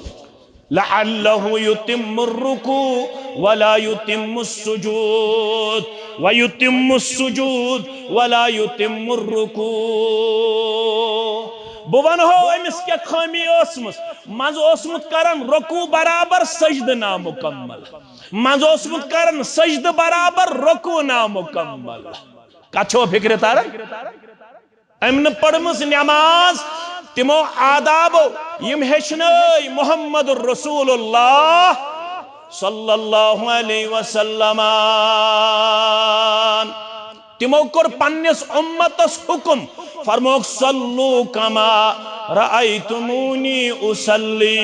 لعلہ یتم الرکوع ولا یتم السجود، ویتم السجود ولا یتم الرکوع۔ بہٕ ونہو أمِس کیٛاہ خٲمی ٲسمٕژ۔ منٛزٕ اوسمُت کران رکوع برابر سجدٕ نامکمل، منٛزٕ اوسمُت کران سجدٕ برابر رکوع نامکمل۔ کتھ چھو فکرِ تران؟ أمۍ نہٕ پٔرمٕژ نماز، تِمو آدابو یِم ہیٚچھنٲے محمد رسول اللہ صلی اللہ علیہ وسلم۔ تِمو کوٚر پننِس اُمتس حُکم، فرمووُکھ، "صلوا کما رأیتمونی اصلی"،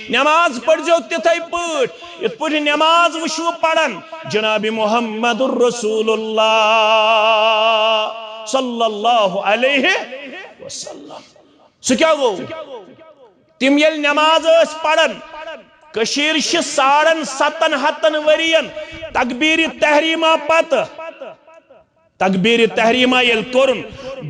نماز پٔرزیو تِتھے پٲٹھۍ، یِتھ پٲٹھۍ نماز وٕچھوٕ پران جناب محمد رسول اللہ صلی اللہ علیہ وسلم۔ سُہ کیٛاہ گوٚو؟ تِم ییٚلہِ نماز ٲسۍ پران، کٔشیٖرِ چھِ ساڑن ستن ہتن ؤرین تکبیٖرِ تحریمہ پتہٕ، تکبیٖرِ تحریمہ ییٚلہِ کوٚرُن،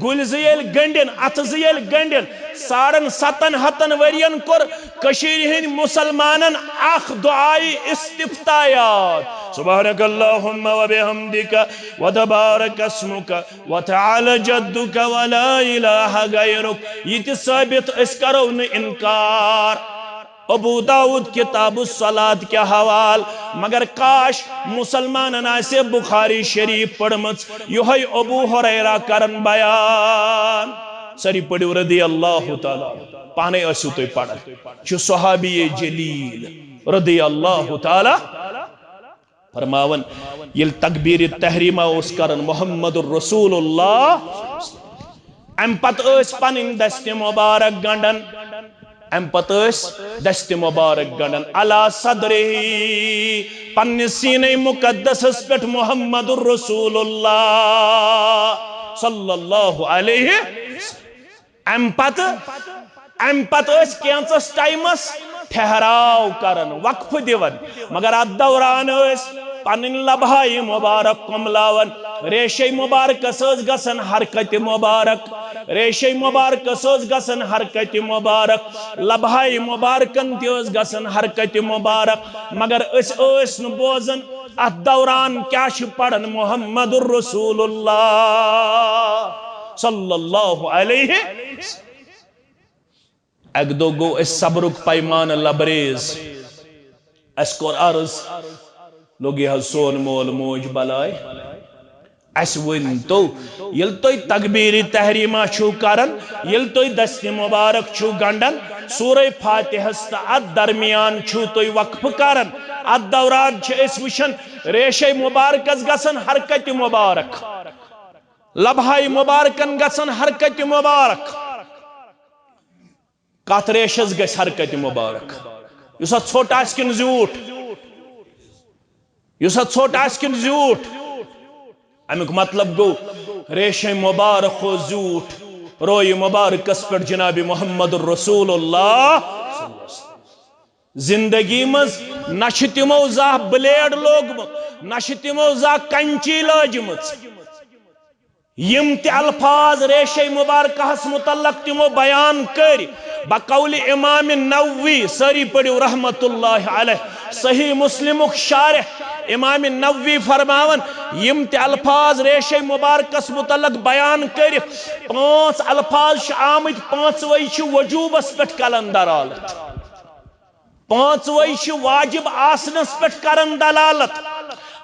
گُلۍ زٕ ییٚلہِ گنٛڈِن، اتھٕ زٕ ییٚلہِ گنٛڈِن، ساڑن ستن ہتن ؤرین کوٚر کٔشیٖرِ ہٕنٛدۍ مُسلمانن اکھ دعایہِ استفتاح یاد، سبحانک اللہم و بحمدک و تبارک اسمک وتعالى جدك ولا إله غيرك۔ یہِ تہِ ثٲبت، أسۍ کرو نہٕ انکار۔ ابو داؤد کتاب الصلاة کہِ حوال، مگر کاش مسلمانن آسہِ بخاری شریف پٔرمٕژ، یِہوٚے ابو ہریرہ کرن بیان۔ سٲری پٔرِو رضی اللہ تعالیٰ عنہ۔ پانے ٲسِو تُہۍ پران۔ چھُ صحابی جلیل رضی اللہ تعالیٰ فرماوان، ییٚلہِ تکبیٖرِ تحریمہ اوس کران محمد رسول اللہ، امہِ پتہٕ ٲسۍ پنٕنۍ دستِ مبارک گنڈان، امہِ پتہٕ ٲسۍ دستِ مبارک گنڈان علی صدرہ، پننِس سیٖنَے مُقدسس پٮ۪ٹھ محمد رسول اللہ صلی اللہ علیہ۔ امہِ پتہٕ، امہِ پتہٕ ٲسۍ کینٛژس ٹایمس ٹھہراو کران، وقفہٕ دِوان، مگر اتھ دوران ٲسۍ پنٕنۍ لبہاے مبارک کۄملاوان، ریشے مبارکس ٲس گژھان حرکتِ مبارک، ریشے مبارکس ٲس گژھان حرکتِ مبارک، لبہاے مبارکن تہِ ٲس گژھان حرکتِ مبارک، مگر أسۍ ٲسۍ نہٕ بوزان اتھ دوران کیٛاہ چھِ پران محمد رسول اللہ صلی اللہ علیہ۔ اکہِ دۄہ گوٚو اَسہِ صبرُک پیمانہٕ لبریز۔ اَسہِ کوٚر عرض، لوٚگ یہِ حظ سون مول موج بلاے۔ اَسہِ ؤنۍ تو، ییٚلہِ تُہۍ تکبیٖرِ تحریمہ چھِو کران، ییٚلہِ تُہۍ دستِ مبارک چھِو گنڈان، سورہ فاتحس تہٕ اتھ درمیان چھِو تُہۍ وقفہٕ کران، اتھ دوران چھِ أسۍ وٕچھان ریشے مبارکس گژھان حرکتِ مبارک، لبہاے مبارکن گژھان حرکتِ مبارک۔ کتھ ریشس گژھِ حرکتِ مبارک؟ یُس اتھ ژھوٚٹ آسہِ کِنہٕ زیوٗٹھ؟ یُس اتھ ژھوٚٹ آسہِ کِنہٕ زیوٗٹھ؟ امیُک مطلب گوٚو، ریشے مبارک ہو زیوٗٹھ، رویہِ مبارکس پٮ۪ٹھ جناب محمد رسول اللہ۔ زندگی منٛز نہ چھِ تِمو زانٛہہ بلیڈ لوگمُت، نہ چھِ تِمو زانٛہہ کنچی لٲجمٕژ۔ یِم تہِ الفاظ ریشے مبارکہس متعلق تِمو بیان کٔرۍ، بقول امام نووی، سٲری پٔرِو رحمت اللہ علیہ، صحیح مسلمُک شارح امام نووی فرماوان، یِم تہِ الفاظ ریشے مبارکس متعلق بیان کٔرِکھ، پانٛژھ الفاظ چھِ آمٕتۍ، پانٛژوَے چھِ وجوبس پٮ۪ٹھ کران دلالت۔ پانٛژوَے چھِ واجب آسنس پٮ۪ٹھ کران دلالت۔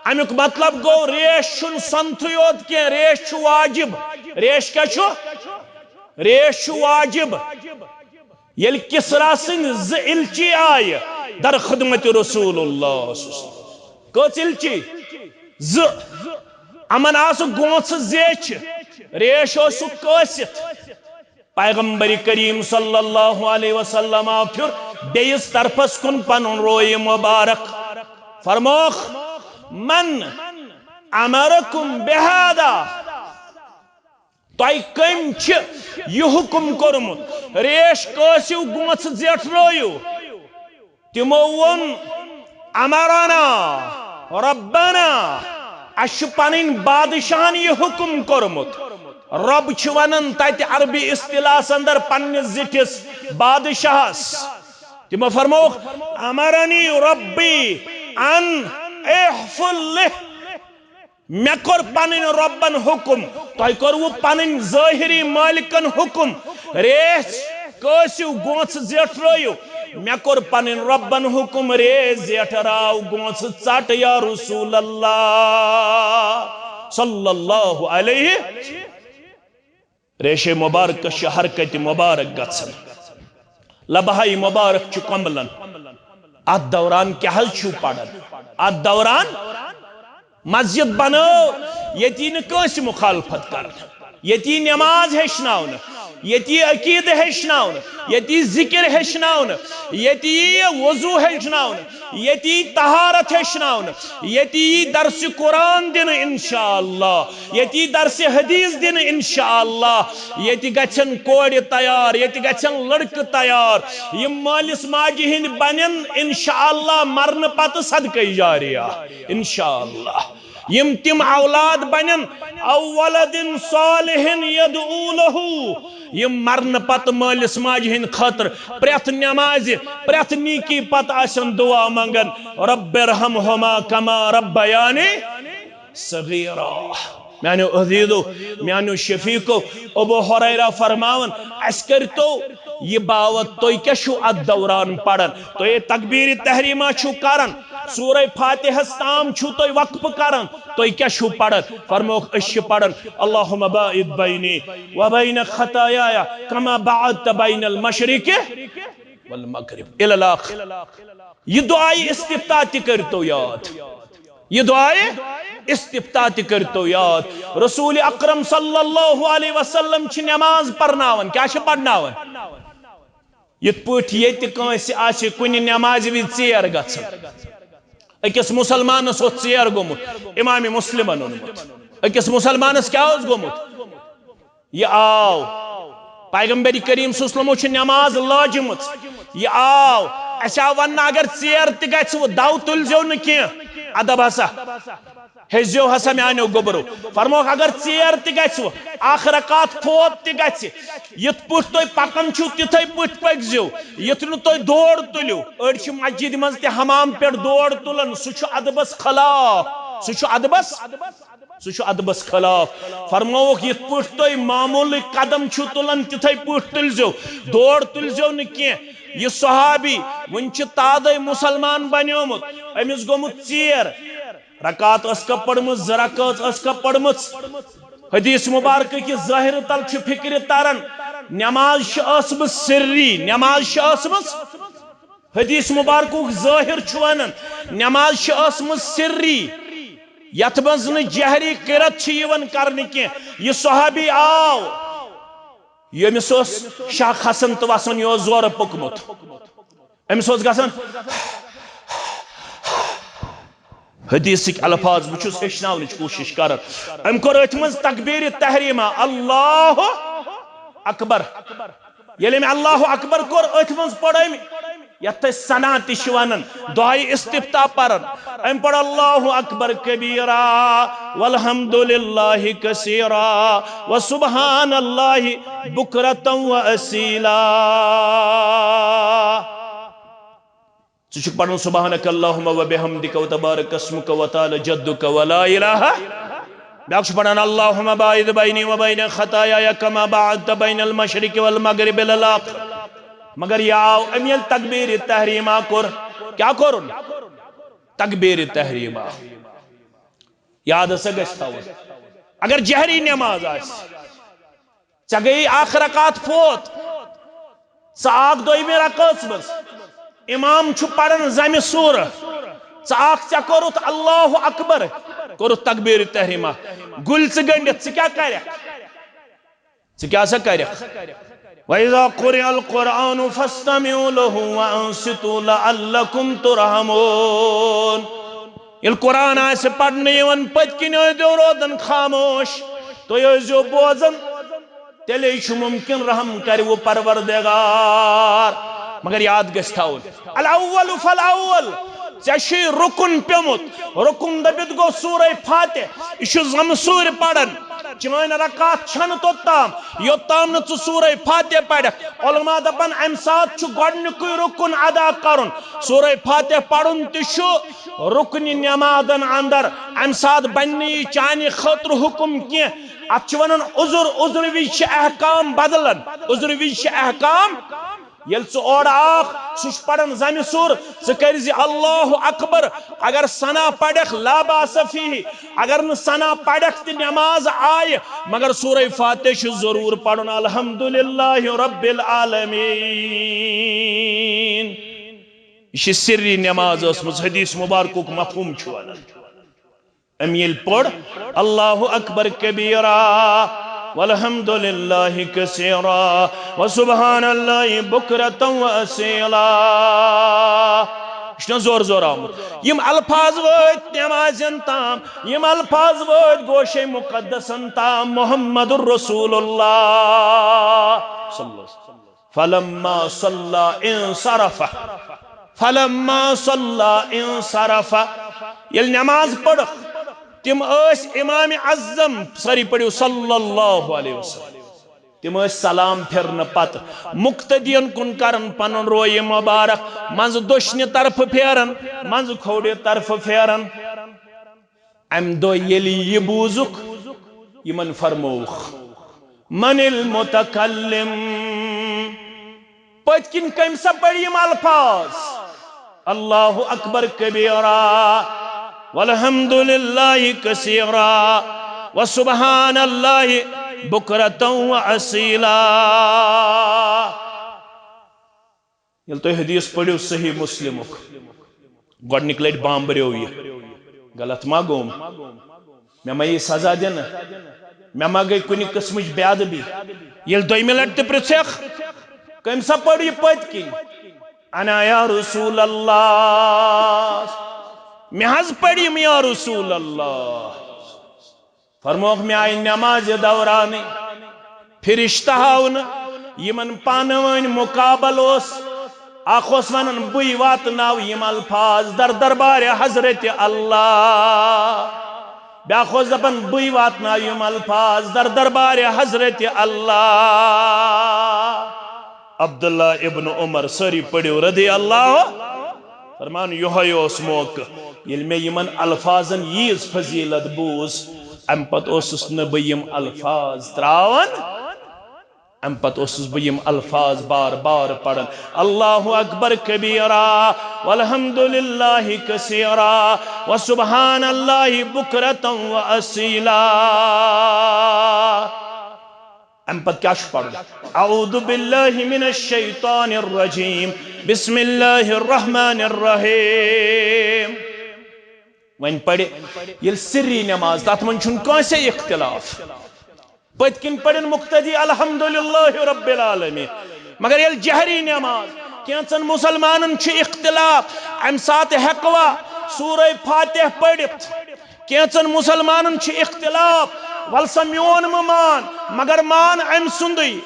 امیُک مطلب گوٚو، ریش چھُنہٕ سۄنتھٕے یوت کینٛہہ، ریش چھُ واجب۔ ریش کیٛاہ چھُ؟ ریش چھُ واجب۔ ییٚلہِ کسرا سٕنٛدۍ زٕ الچی آیہِ در خدمت رسول اللہ، کٔژ الچی؟ زٕ۔ یِمن آسہٕ گونٛژھٕ زیچھِ، ریش اوسُکھ کٲسِتھ۔ پیغمبر کریم صلی اللہ علیہ وسلم آو پھر بیٚیِس طرفس کُن پنُن رویہِ مبارک۔ فرمووُکھ، "من امرکم بہذا؟" تۄہہِ کٔمۍ چھِ یہِ حُکم کوٚرمُت؟ ریش کٲسِو، گونٛژھ زیٹھرٲیِو۔ تِمو ووٚن، "امرنا ربنا"، اَسہِ چھُ پنٕنۍ بادشاہن یہِ حُکم کوٚرمُت۔ رب چھِ ونان تتہِ عربی اصطلاحس اندر پننِس زِٹھِس بادشاہس۔ تِمو فرمووُکھ، "امرنی ربی ان احفل لہ"۔ مےٚ کوٚر پنٕنۍ رۄبن حُکم، تۄہہِ کوٚروٕ پنٕنۍ ظٲہری مٲلکن حُکم، ریش کٲسِو، گونٛژھ زیٹھرٲیِو۔ مےٚ کوٚر پنٕنۍ رۄبن حُکم، ریش زیٹھراو، گونٛژھ ژٹ یا رسول اللہ صلی اللہ علیہ۔ ریشے مبارکس چھِ حرکتِ مبارک گژھان۔ لبہاے مبارک چھُ کۄمبلان۔ اتھ دوران کیٛاہ حظ چھُو پران؟ اتھ دوران مسجد بنٲو، ییٚتہِ یی نہٕ کٲنٛسہِ مُخالفت کرنہٕ، ییٚتہِ یی نٮ۪ماز ہیٚچھناونہٕ، ییٚتہِ یی عقیٖدٕ ہیٚچھناونہٕ، ییٚتہِ یی ذِکِر ہیٚچھناونہٕ، ییٚتہِ یی وضوٗ ہیٚچھناونہٕ، ییٚتہِ یی طہارت ہیٚچھناونہٕ، ییٚتہِ یی درسِ قرآن دِنہٕ انشاءاللہ، ییٚتہِ یی درسِ حدیث دِنہٕ انشاءاللہ، ییٚتہِ گژھن کورِ تیار، ییٚتہِ گژھن لڑکہٕ تیار، یِم مٲلِس ماجہِ ہٕنٛدۍ بنن انشاءاللہ مرنہٕ پتہٕ صدقے جاریہ انشاءاللہ۔ یِم تِم اولاد بنن، او ولد صالح یدعو لہ، یِم مرنہٕ پتہٕ مٲلِس ماجہِ ہٕنٛدِ خٲطرٕ پرٛٮ۪تھ نٮ۪مازِ، پرٛٮ۪تھ نیکی پتہٕ آسن دعا منگان، رب ارحمہما کما ربیانی صغیرا۔ میانیو عزیزو، میانیو شفیقو، ابو ہریرہ فرماوان، اسہِ کٔرۍتو یہِ باوت، تُہۍ کیٛاہ چھِو اتھ دوران پران؟ تُہۍ تکبیر تحریمہ چھِو کران، سورہ فاتحس تام چھِو تُہۍ وقفہٕ کران، تُہۍ کیٛاہ چھِو پران؟ فرموکھ، أسۍ چھِ پران، اللہم باعد بینی وبین خطایایا کما باعدت بین المشرق والمغرب۔ الی الآخر۔ یہِ دعایہِ استفتاح تہِ کٔرۍتو یاد۔ یہِ دعایہِ استفتاح تہِ کٔرۍتو یاد۔ رسول اکرم صلی اللہ علیہ وسلم چھِ نماز پرناوان۔ کیٛاہ چھِ پرناوان؟ یِتھ پٲٹھۍ ییٚتہِ کٲنٛسہِ آسہِ کُنہِ نمازِ وِزِ ژیر گژھان، أکِس مُسلمانس اوس ژیر گوٚمُت، امام مسلمن اوٚنمُت۔ أکِس مُسلمانس کیٛاہ اوس گوٚمُت؟ یہِ آو۔ پیغمبر کریم صلی اللہ علیہ وسلمو چھِ نماز لٲجمٕژ۔ یہِ آو۔ اَسہِ آو وننہٕ، اگر ژیر تہِ گژھِ، دو تُلزیو نہٕ کینٛہہ۔ ادب ہسا۔ ہیٚزیو ہسا میانیو گوٚبرو۔ فرموکھ، اگر ژیر تہِ گژھِ، اکھ رکعت فوت تہِ گژھِ، یِتھ پٲٹھۍ تُہۍ پکان چھِو، تِتھے پٲٹھۍ پٔکزیو۔ یُتھ نہٕ تُہۍ دور تُلِو۔ أڑۍ چھِ مسجدِ منٛز تہِ حمام پٮ۪ٹھ دور تُلان، سُہ چھُ ادبس خلاف۔ سُہ چھُ ادبس سُہ چھُ ادبس خلاف۔ فرمووُکھ، یِتھ پٲٹھۍ تُہۍ معموٗلٕکۍ قدم چھِو تُلان، تِتھے پٲٹھۍ تُلزیو، دور تُلزیو نہٕ کینٛہہ۔ یہِ صحابی وُنہِ چھِ تازَے مُسلمان بنیومُت، أمِس گوٚمُت ژیر۔ رکعت ٲسکھا پٔرمٕژ، زٕ رکعت ٲسکھا پٔرمٕژ؟ حدیث مبارکہٕ کہِ ظٲہرٕ تل چھُ فکرِ تران، نماز چھِ ٲسمٕژ سری، نماز چھِ ٲسمٕژ۔ حدیث مبارکُک ظٲہر چھُ ونان، نماز چھِ ٲسمٕژ سری، یتھ منٛز نہٕ جہری قرت چھِ یِوان کرنہٕ کینٛہہ۔ یہِ صحابی آو، ییٚمِس اوس شاہ کھسان تہٕ وسان، یہِ اوس زورٕ پوٚکمُت۔ أمِس اوس گژھان، حدیثٕکۍ الفاظ، بہٕ چھُس ہیٚچھناونٕچ کوٗشِش کران۔ أمۍ کوٚر أتھۍ منٛز تکبیرِ تحریمہ، اللہ اکبر۔ ییٚلہِ أمۍ اللہ اکبر کوٚر، أتھۍ منٛز پوٚر أمۍ، یَتھ أسۍ ثنا تہِ چھِ وَنان، دعایہِ استفتاح پَران۔ أمۍ پوٚر اللہ اکبر کبیرا والحمد للہ کثیرا وسبحان اللہ بکرة و اصیلا۔ ژٕ چھُکھ پران سبحانک اللہم و بحمدک و تبارک اسمک و تعالی جدک و لا الہ۔ بیاکھ چھُ پران اللہم باعد بینی و بین خطایایا کما باعدت بین المشرق والمغرب الی الآخر۔ مگر یہِ آو أمۍ ییٚلہِ تکبیر تحریمہ کوٚر، کیٛاہ کوٚرُن؟ تکبیر تحریمہ۔ یاد ہسا گژھِ تھاوُن۔ اگر جہری نماز آسہِ، ژےٚ گٔیی اکھ رکعت فوت، ژٕ آکھ دوٚیمہِ رکعژ منٛز، امام چھُ پران زمہِ سورہ، ژٕ آکھ، ژےٚ کوٚرُتھ اللہ اکبر، کوٚرُتھ تکبیر تحریمہ، گُلۍ ژٕ گٔنڈِتھ، ژٕ کیٛاہ کرکھ؟ ژٕ کیٛاہ سا کرکھ؟ وَإِذَا قُرِئَ الْقُرْآنُ فَاسْتَمِعُوا لَهُ وَأَنصِتُوا لَعَلَّكُمْ تُرْحَمُونَ۔ ییٚلہِ قرآن آسہِ پرنہٕ یِوان، پٔتۍ کِنۍ ٲسۍزیو روزان خاموش، تُہۍ ٲسۍزیو بوزان، تیٚلے چھُ مُمکِن رحم کرِ وۄنۍ پروردگار۔ مگر یاد گژھِ تھاوُن، الاول فالاول، ژےٚ چھُے رُکُن پیوٚمُت۔ رُکُن دٔپِتھ گوٚو سورہ فاتح، یہِ چھُ زمہٕ سوٗرۍ پران۔ چٲنۍ رکعت چھنہٕ توٚتام، یوٚتام نہٕ ژٕ سورہ فاتح پرکھ۔ علماء دپان، امہِ ساتہٕ چھُ گۄڈنیُکُے رُکُن ادا کرُن۔ سورہ فاتح پرُن تہِ چھُ رُکنہِ نمازن اندر۔ امہِ ساتہٕ بنہِ نہٕ یہِ چانہِ خٲطرٕ حُکم کینٛہہ۔ اتھ چھِ ونان عذر، عذر وِزِ چھِ احکام بدلان، عذر وِزِ چھِ احکام۔ ییٚلہِ ژٕ اورٕ آکھ، سُہ چھُ پران زمہِ سوٗر، ژٕ کٔرۍ زِ اللہ اکبر۔ اگر ثنا پرکھ، لا باس فیہ، اگر نہٕ ثنا پرکھ تہِ نماز آیہِ، مگر سورہ فاتح چھُ ضروٗر پرُن، الحمدللہ رب العالمین۔ یہِ چھِ سری نماز ٲسمٕژ، حدیث مبارکُک مفہوم چھُ ونان۔ أمۍ ییٚلہِ پوٚر، الله أكبر كبيرا والحمد لله كثيرا وسبحان الله بكرة وأصيلا۔ یہِ چھُنہ زور زور آمُت؟ یِم الفاظ وٲتۍ نمازٮ۪ن تام، یِم الفاظ وٲتۍ گوشے مقدسن تام، محمد رسول اللہ صلی اللہ علیہ وسلم۔ فلما صلى انصرف۔ فلما صلى انصرف۔ ییٚلہِ نماز پٔرٕکھ، تِم ٲسۍ امام اعظم، سٲری پٔرِو صلی اللہ علیہ وسلم۔ تِم ٲسۍ سلام پھِرنہٕ پتہٕ مقتدین کُن کران پنُن رویہِ مبارک، منٛزٕ دٔچھنہِ طرفہٕ پھیران، منٛزٕ کھوورِ طرفہٕ پھیران۔ امہِ دۄہ ییٚلہِ یہِ بوٗزُکھ، یِمن فرمووُکھ، من المتکلم؟ پٔتۍ کِنۍ کٔمۍ سا پٔرۍ یِم الفاظ؟ الله أكبر كبيرا والحمد لله كثيرا وسبحان الله بكرة وأصيلا۔ ییٚلہِ تُہۍ حدیث پٔرِو صحیح مسلمُک، گۄڈٕنِکۍ لٹہِ بامبریو یہِ، غلط ما گوٚوم؟ مےٚ ما یی سزا دِنہٕ؟ مےٚ ما گٔے کُنہِ قٕسمٕچ بے ادبی؟ ییٚلہِ دوٚیمہِ لٹہِ تہِ پرژھکھ، کٔمۍ سا پٔر یہِ پٔتۍ کِنۍ؟ انا یا رسول اللہ، مےٚ حظ پٔر یِم یا رسول اللہ۔ فرموکھ، مےٚ آیہِ نمازِ دورانٕے فرشتہٕ ہاونہٕ، یِمن پانہٕ وٲنۍ مقابل اوس۔ اکھ اوس ونان، بٕے واتناو یِم الفاظ در دربارِ حضرت اللہ۔ بیاکھ اوس دپان، بٕے واتناو یِم الفاظ در دربارِ حضرت اللہ۔ عبداللہ ابن عمر، سٲری پٔرِو رضی اللہ۔ فرمان، یِہوٚے اوس موقعہٕ، ییٚلہِ مےٚ یِمن الفاظن ییٖژ فضیلت بوٗز، امہِ پتہٕ اوسُس نہٕ بہٕ یِم الفاظ تراوان، امہِ پتہٕ اوسُس بہٕ یِم الفاظ بار بار پران۔ الله أكبر كبيرا والحمد لله كثيرا وسبحان الله بكرة وأصيلا۔ امہِ پتہٕ کیٛاہ چھُ پرُن؟ اعوذ باللہ من الشیطان الرجیم، بسم اللہ الرحمن الرحیم۔ وۄنۍ پرِ، ییٚلہِ سری نماز، تتھ منٛز چھُنہٕ کٲنٛسے اختلاف۔ پٔتۍ کِنۍ پرن مقتدی الحمدللہ رب العالمین، مگر ییٚلہِ جہری نماز، کینٛژن مسلمانن چھُ اختلاف، امہِ ساتہٕ ہیٚکوا سورہ فاتح پٔرِتھ؟ کینٛژن مسلمانن چھُ اختلاف، ول سا میون مہٕ مان، مگر مان أمۍ سُنٛدُے،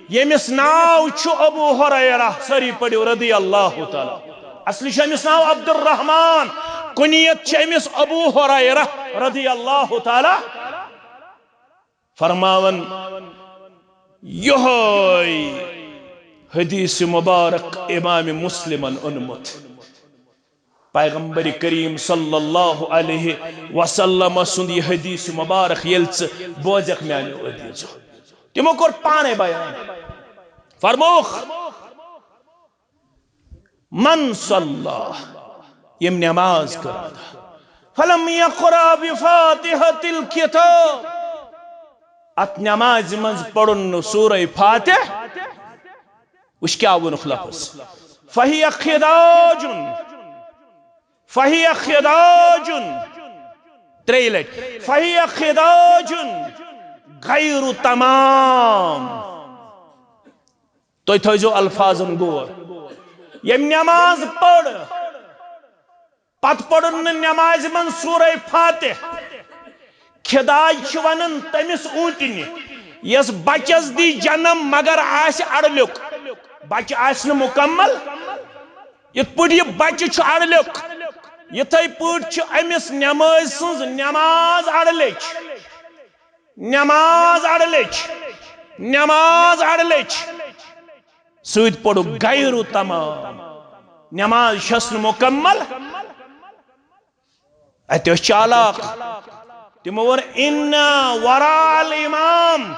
ییٚمِس ناو چھُ ابو ہریرہ، سٲری پٔرِو رضی اللہ تعالیٰ۔ اصلی چھُ أمِس ناو عبدالرحمان، کنیت چھِ أمِس ابو ہریرہ رضی اللہ تعالیٰ۔ فرماون، یہوے حدیث مبارک امام مسلمن اونمُت۔ پیغمبر کریم صلی اللہ علیہ وسلم سُنٛد یہِ حدیث مبارک ییٚلہِ ژٕ بوزکھ میانیو عزیزو، تِمو کوٚر پانے بیان۔ فرمووُکھ، من صلی، ییٚمۍ نماز کٔر ادا، فلم یقرأ بفاتحة الکتاب، اتھ نمازِ منٛز پرُن نہٕ سورہ فاتح، وٕچھ کیٛاہ ووٚنُکھ لفظ، فہی خداج، فہی خداج، ترٛیٚیہِ لٹہِ، فہی خداج غیر تمام۔ تُہۍ تھٲیزیو الفاظن غور۔ ییٚمۍ نماز پٔر، پتہٕ پٔرٕن نہٕ نمازِ منٛز سورہ فاتح، خداج چھِ ونان تٔمِس اوٗنٹنہِ، یس بچس دی جنم مگر آسہِ اڑلیُک، بچہِ آسہِ نہٕ مکمل، یِتھ پٲٹھۍ یہِ بچہِ چھُ اڑلیُک، یِتھے پٲٹھۍ چھِ أمِس نمازِ سٕنٛز نماز اڑلیٚچ۔ نماز اڑلیٚچ، نماز اڑلیٚچ۔ سۭتۍ پوٚرُکھ غیر تمام، نماز چھس نہٕ مکمل۔ اتہِ ٲسۍ چالاک، تِمو ووٚن، انا وراء الامام،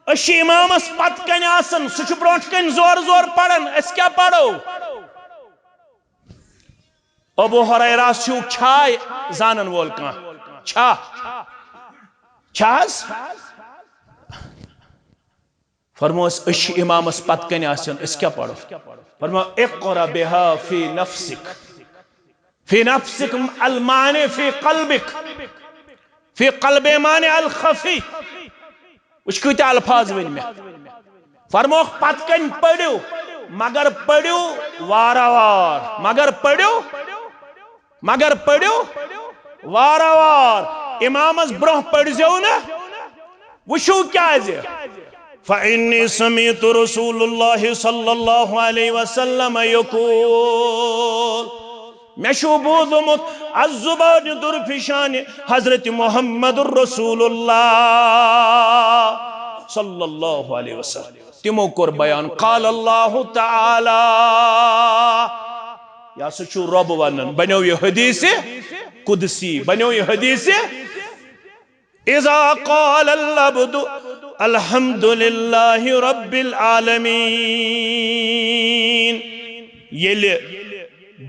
أسۍ چھِ امامس پتہٕ کنہِ آسان، سُہ چھُ برونٛٹھ کنہِ زورٕ زورٕ پران، أسۍ کیٛاہ پرو؟ ابو ہریرہ چھُ چھاے زانن وول کانٛہہ؟ چھا؟ چھا حظ؟ فرموس، أسۍ چھِ امامس پتہٕ کنہِ آسان، أسۍ کیٛاہ پرو؟ فرمو، اقرأ بها في نفسك، في نفسك المعنی في قلبك۔ فی قلب ایمان الخفی۔ وٕچھ کۭتیاہ الفاظ ؤنۍ مےٚ۔ فرموکھ پتہٕ کنۍ پٔرِو، مگر پٔرِو وارٕ وار، مگر پٔرِو، مگر پٔرِو وارٕ وار۔ امامس برونٛہہ پٔرۍزیو نہٕ۔ وٕچھِو کیازِ۔ فإنی سمعت رسول اللہ صلی اللہ علیہ وسلم یقول۔ مےٚ چھُ بوٗزمُت از زبانہِ درفشانہِ حضرت محمد رسول اللہ صلی اللہ علیہ وسلم۔ تِمو کوٚر بیان، قال اللہ تعالی، یہِ ہسا چھُ رۄب ونان، بنیو یہِ حدیث قدسی، بنیو یہِ حدیث۔ اذا قال العبد الحمد للہ رب العالمین، ییٚلہِ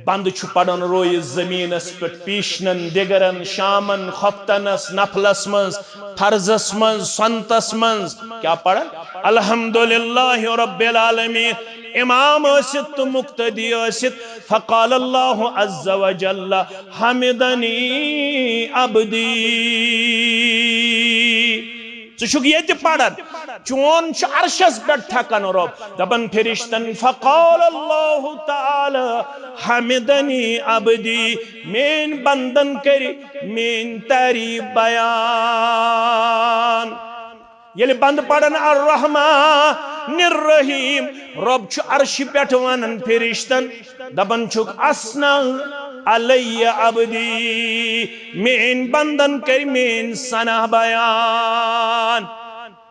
بندٕ چھُ پران رویہِ زمینس پٮ۪ٹھ پیشنن، دِگرن، شامن، خۄفتنس، نفلس منٛز، فرضس منٛز، سنتس منٛز، کیٛاہ پران؟ الحمد للہ رب العالمین۔ امام ٲسِتھ تہٕ مقتدی ٲسِتھ، فقال اللہ عز وجل، حمدنی عبدی۔ ژٕ چھُکھ ییٚتہِ پران، چون چھُ عرشس پٮ۪ٹھ تھکان رۄب، دپان فرشتن، فقال اللہ تعالی، حمدنی عبدی، میٲنۍ بندن کٔرۍ میٲنۍ تعریف بیان۔ ییٚلہِ بندٕ پرن الرحمن الرحیم، رۄب چھُ عرشہِ پٮ۪ٹھ ونان فرشتن، دپان چھُکھ، اثنی علی عبدی، میٲنۍ بندن کٔرۍ میٲنۍ ثنا بیان۔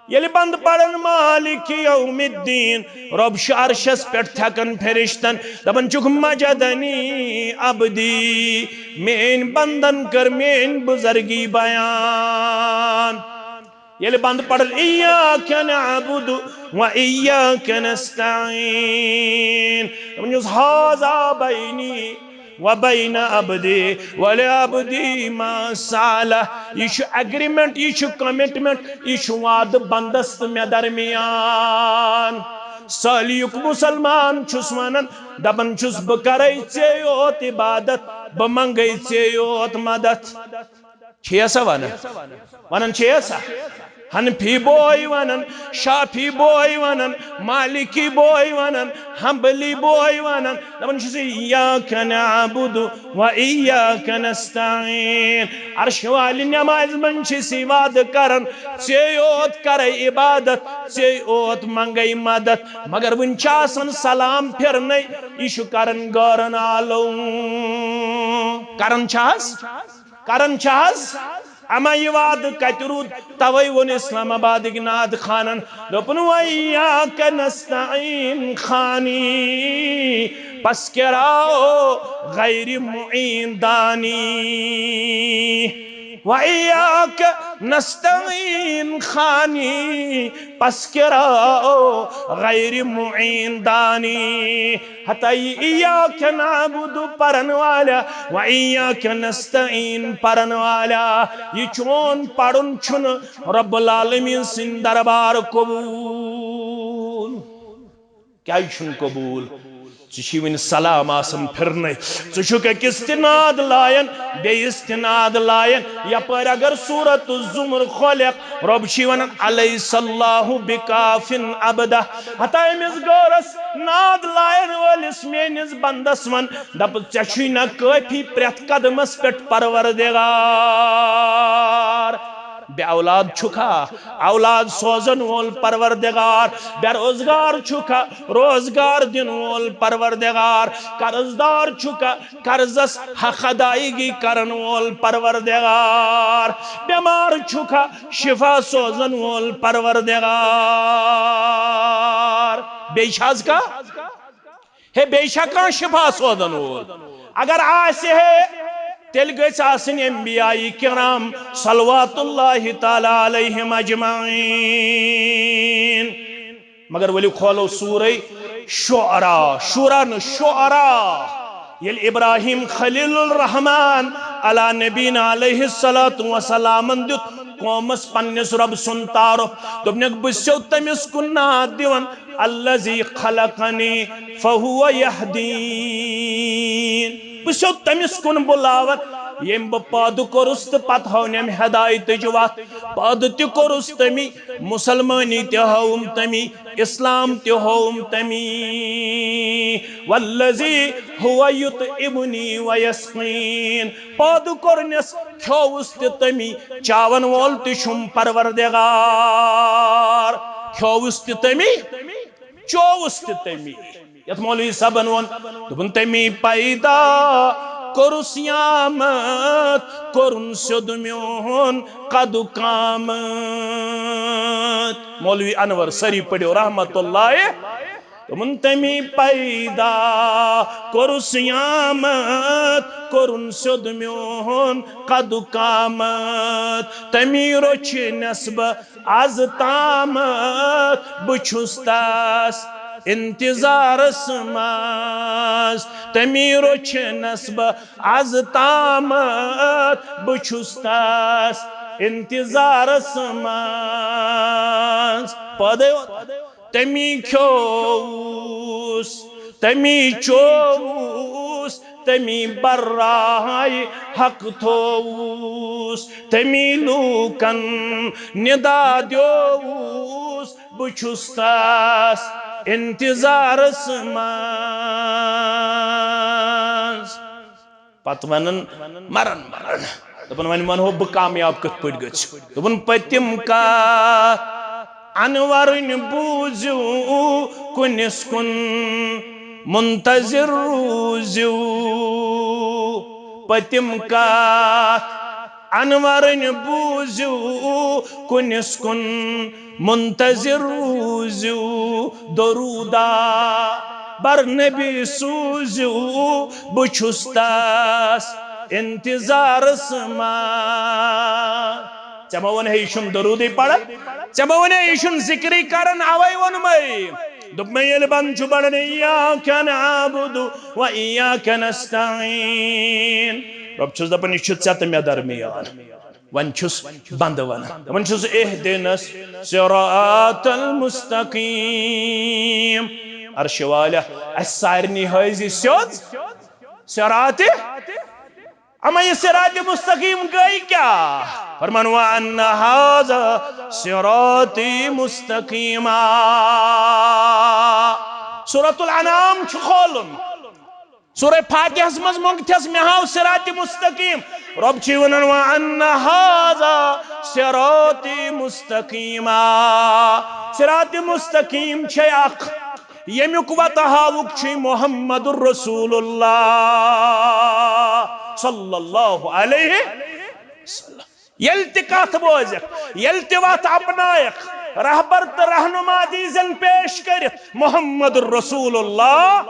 ییٚلہِ بندٕ پرن مالک یوم الدین، رۄب چھُ عرشس پٮ۪ٹھ تھکان فرشتن، دپان چھُکھ، مجدنی عبدی، میٲنۍ بندن کٔر میٲنۍ بزرگی بیان۔ ییٚلہِ بندٕ پرن، ایاک نعبد و ایاک نستعین، دپان چھُس، ھذا بینی و بین عبدی ولعبدی ما سألہ۔ یہِ چھُ ایگریمنٹ، یہِ چھُ کمٹمنٹ، یہِ چھُ وعدٕ بندس تہٕ مےٚ درمیان۔ سٲلیُک مسلمان چھُس ونان، دپان چھُس، بہٕ کرے ژے یوت عبادت، بہٕ منگے ژے یوت مدد۔ چھِ یا سا ونان؟ ونان چھِ یا سا؟ حنفی بوے ونان، شافعی بوے ونان، مالکی بوے ونان، حنبلی بوے ونان، دپان چھُس، ایاک نعبد و ایاک نستعین۔ عرش والہِ نمازِ منٛز چھِ أسۍ وعدٕ کران، ژے یوت کرے عبادت، ژے یوت منگے مدد۔ مگر وُنہِ چھِ آسان سلام پھرنے، یہِ چھُ کران غٲرن عالم۔ کران چھِ حظ؟ کران چھِ حظ؟ اما یہِ وعدٕ کتہِ روٗد؟ توے ووٚن اسلام آبادٕکۍ نعت خوانن، دوٚپُن، وَإِيَّاكَ نَسْتَعِينُ خانی، پس کراو غیر معین دانی۔ وَإِيَّاكَ نَسْتَعِينُ خانی، پس کراو غیر معین دانی۔ ہتا یہِ ایاک نعبد پرن والا و ایاک نستعین پرن والا، یہِ چون پرُن چھُنہٕ رب العالمین سٕنٛدِ دربار قبول۔ کیازِ چھُنہٕ قبول؟ ژٕ چھُے وُنہِ سلام آسان پھرنے، ژٕ چھُکھ أکِس تہِ ناد لایان، بیٚیِس تہِ ناد لایان۔ یپٲرۍ اگر سورت الزمر کھولکھ، رۄب چھُے ونان، الیس اللہ بکافٍ عبدہ۔ ہتا أمِس غٲرس، ناد لایَن وٲلِس، میٲنِس بندس ون، دپہٕ، ژےٚ چھُے نہ کٲفی پرٛٮ۪تھ قدمس پٮ۪ٹھ پروردگار؟ بے اولاد چھُکھا؟ اولاد سوزن وول پروردگار۔ بے روزگار چھُکھا؟ روزگار دِن وول پروردگار۔ قرض دار چھُکھا؟ قرضس حق ادائیگی کرن وول پروردگار۔ بیمار چھُکھا؟ شفا سوزن وول پروردگار۔ بیٚیہِ چھِ حظ کانٛہہ؟ ہے، بیٚیہِ چھا کانٛہہ شفا سوزن وول؟ اگر آسہِ ہے، تیٚلہِ گٔژھۍ آسٕنۍ انبیاء کرام صلوات اللہ تعالی علیہم اجمعین۔ مگر ؤلِو کھولو سورہ شعراء، شورا نہٕ، شعراء۔ ییٚلہِ ابراہیم خلیل الرحمان علی نبینا علیہ الصلوۃ والسلامن دیُت قومس پننِس رۄب سُنٛد تعارف، دوٚپنکھ، بہٕ چھُسو تٔمِس کُن ناد دِوان، الذی خلقنی فہو یہدین۔ بہٕ چھُسو تٔمِس کُن بُلاوان، ییٚمۍ بہٕ پٲدٕ کوٚرُس تہٕ پتہٕ ہٲونم ہدایتٕچ وتھ۔ پٲدٕ تہِ کوٚرُس تٔمی، مسلمٲنی تہِ ہٲوٕم تٔمی، اسلام تہِ ہٲوٕم تٔمی۔ والذی ہو یطعمنی و یسقین۔ پٲدٕ کوٚرنس، کھیووُس تہِ تٔمی، چاون وول تہِ چھُم پروردگار۔ کھیووُس تہِ تٔمی، چووُس تہِ تٔمی۔ یتھ مولوی صٲبن ووٚن، دوٚپُن، تٔمی پیدا کوٚرُس یامت، کوٚرُن سیوٚد میون قد و قامت۔ مولوی انور، سٲری پٔرِو رحمت اللہ۔ دوٚپُن، تٔمی پیدا کوٚرُس یامت، کوٚرُن سیوٚد میون قد و قامت۔ تٔمی رۄچھِ نٮ۪س بہٕ از تامتھ، بہٕ چھُس تس انتظارس منٛز۔ تٔمی رۄچھِ نٮ۪س بہٕ از تامتھ، بہٕ چھُس تس انتظارس منٛز۔ پٲدے یوت۔ تٔمی کھیووُس، تٔمی چووُس، تٔمی برایہِ حق تھووُس، تٔمی لوٗکن ندا دیووُس، بہٕ چھُس تس انتظارس منٛز۔ پتہٕ ونان، مران مران۔ دپان، وۄنۍ ونہو بہٕ کامیاب کِتھ پٲٹھۍ گٔژھِو۔ دوٚپُن، پٔتِم کتھ انورٕنۍ بوٗزِو، کُنِس کُن منتظر روٗزِو۔ پٔتِم کتھ انورٕنۍ بوٗزِو، کُنِس کُن منتظر روٗزِو۔ درودہ بر نبی سوٗزِو، بہٕ چھُس تس انتظارس منٛز۔ ژےٚ ما ووٚنہے یہِ چھُنہٕ درودٕے پران؟ ژےٚ ما ووٚنہے یہِ چھُنہٕ ذِکرٕے کران؟ اوے ووٚنمے۔ دوٚپمے، ییٚلہِ بنٛد چھُ پران، ایاک نعبد و ایاک نستعین۔ رۄب چھُس دپان، یہِ چھُ ژےٚ تہٕ مےٚ درمیان۔ وۄنۍ چھُس بنٛدٕ ونان۔ وۄنۍ چھُس، اہدنا الصراط المستقیم۔ عرشہِ والیا، اسہِ سارنٕے ہٲوزِ سیوٚد صراط۔ اما یہِ صراط مستقیم گٔے کیٛاہ؟ فرمان، وَأَنَّ هَذَا صِرَاطِي مُسْتَقِيمًا۔ سورۃ الانعام چھُ کھولُن۔ سورہ فاتحس منٛز مۄنگ تھس، مےٚ ہاو صراط مستقیم۔ رۄب چھُ ونان، وَأَنَّ هَذَا صِرَاطِي مُسْتَقِيمًا۔ صراط مستقیم چھے اکھ، ییٚمیُک وتہٕ ہاوُک چھُے محمد رسول اللہ صلی اللہ علیہ وسلم۔ ییٚلہِ تہِ کتھ بوزکھ، ییٚلہِ تہِ وتھ اپنایکھ، رہبر تہٕ رہنما دیٖزٮ۪ن پیش کٔرِتھ محمد رسول اللہ۔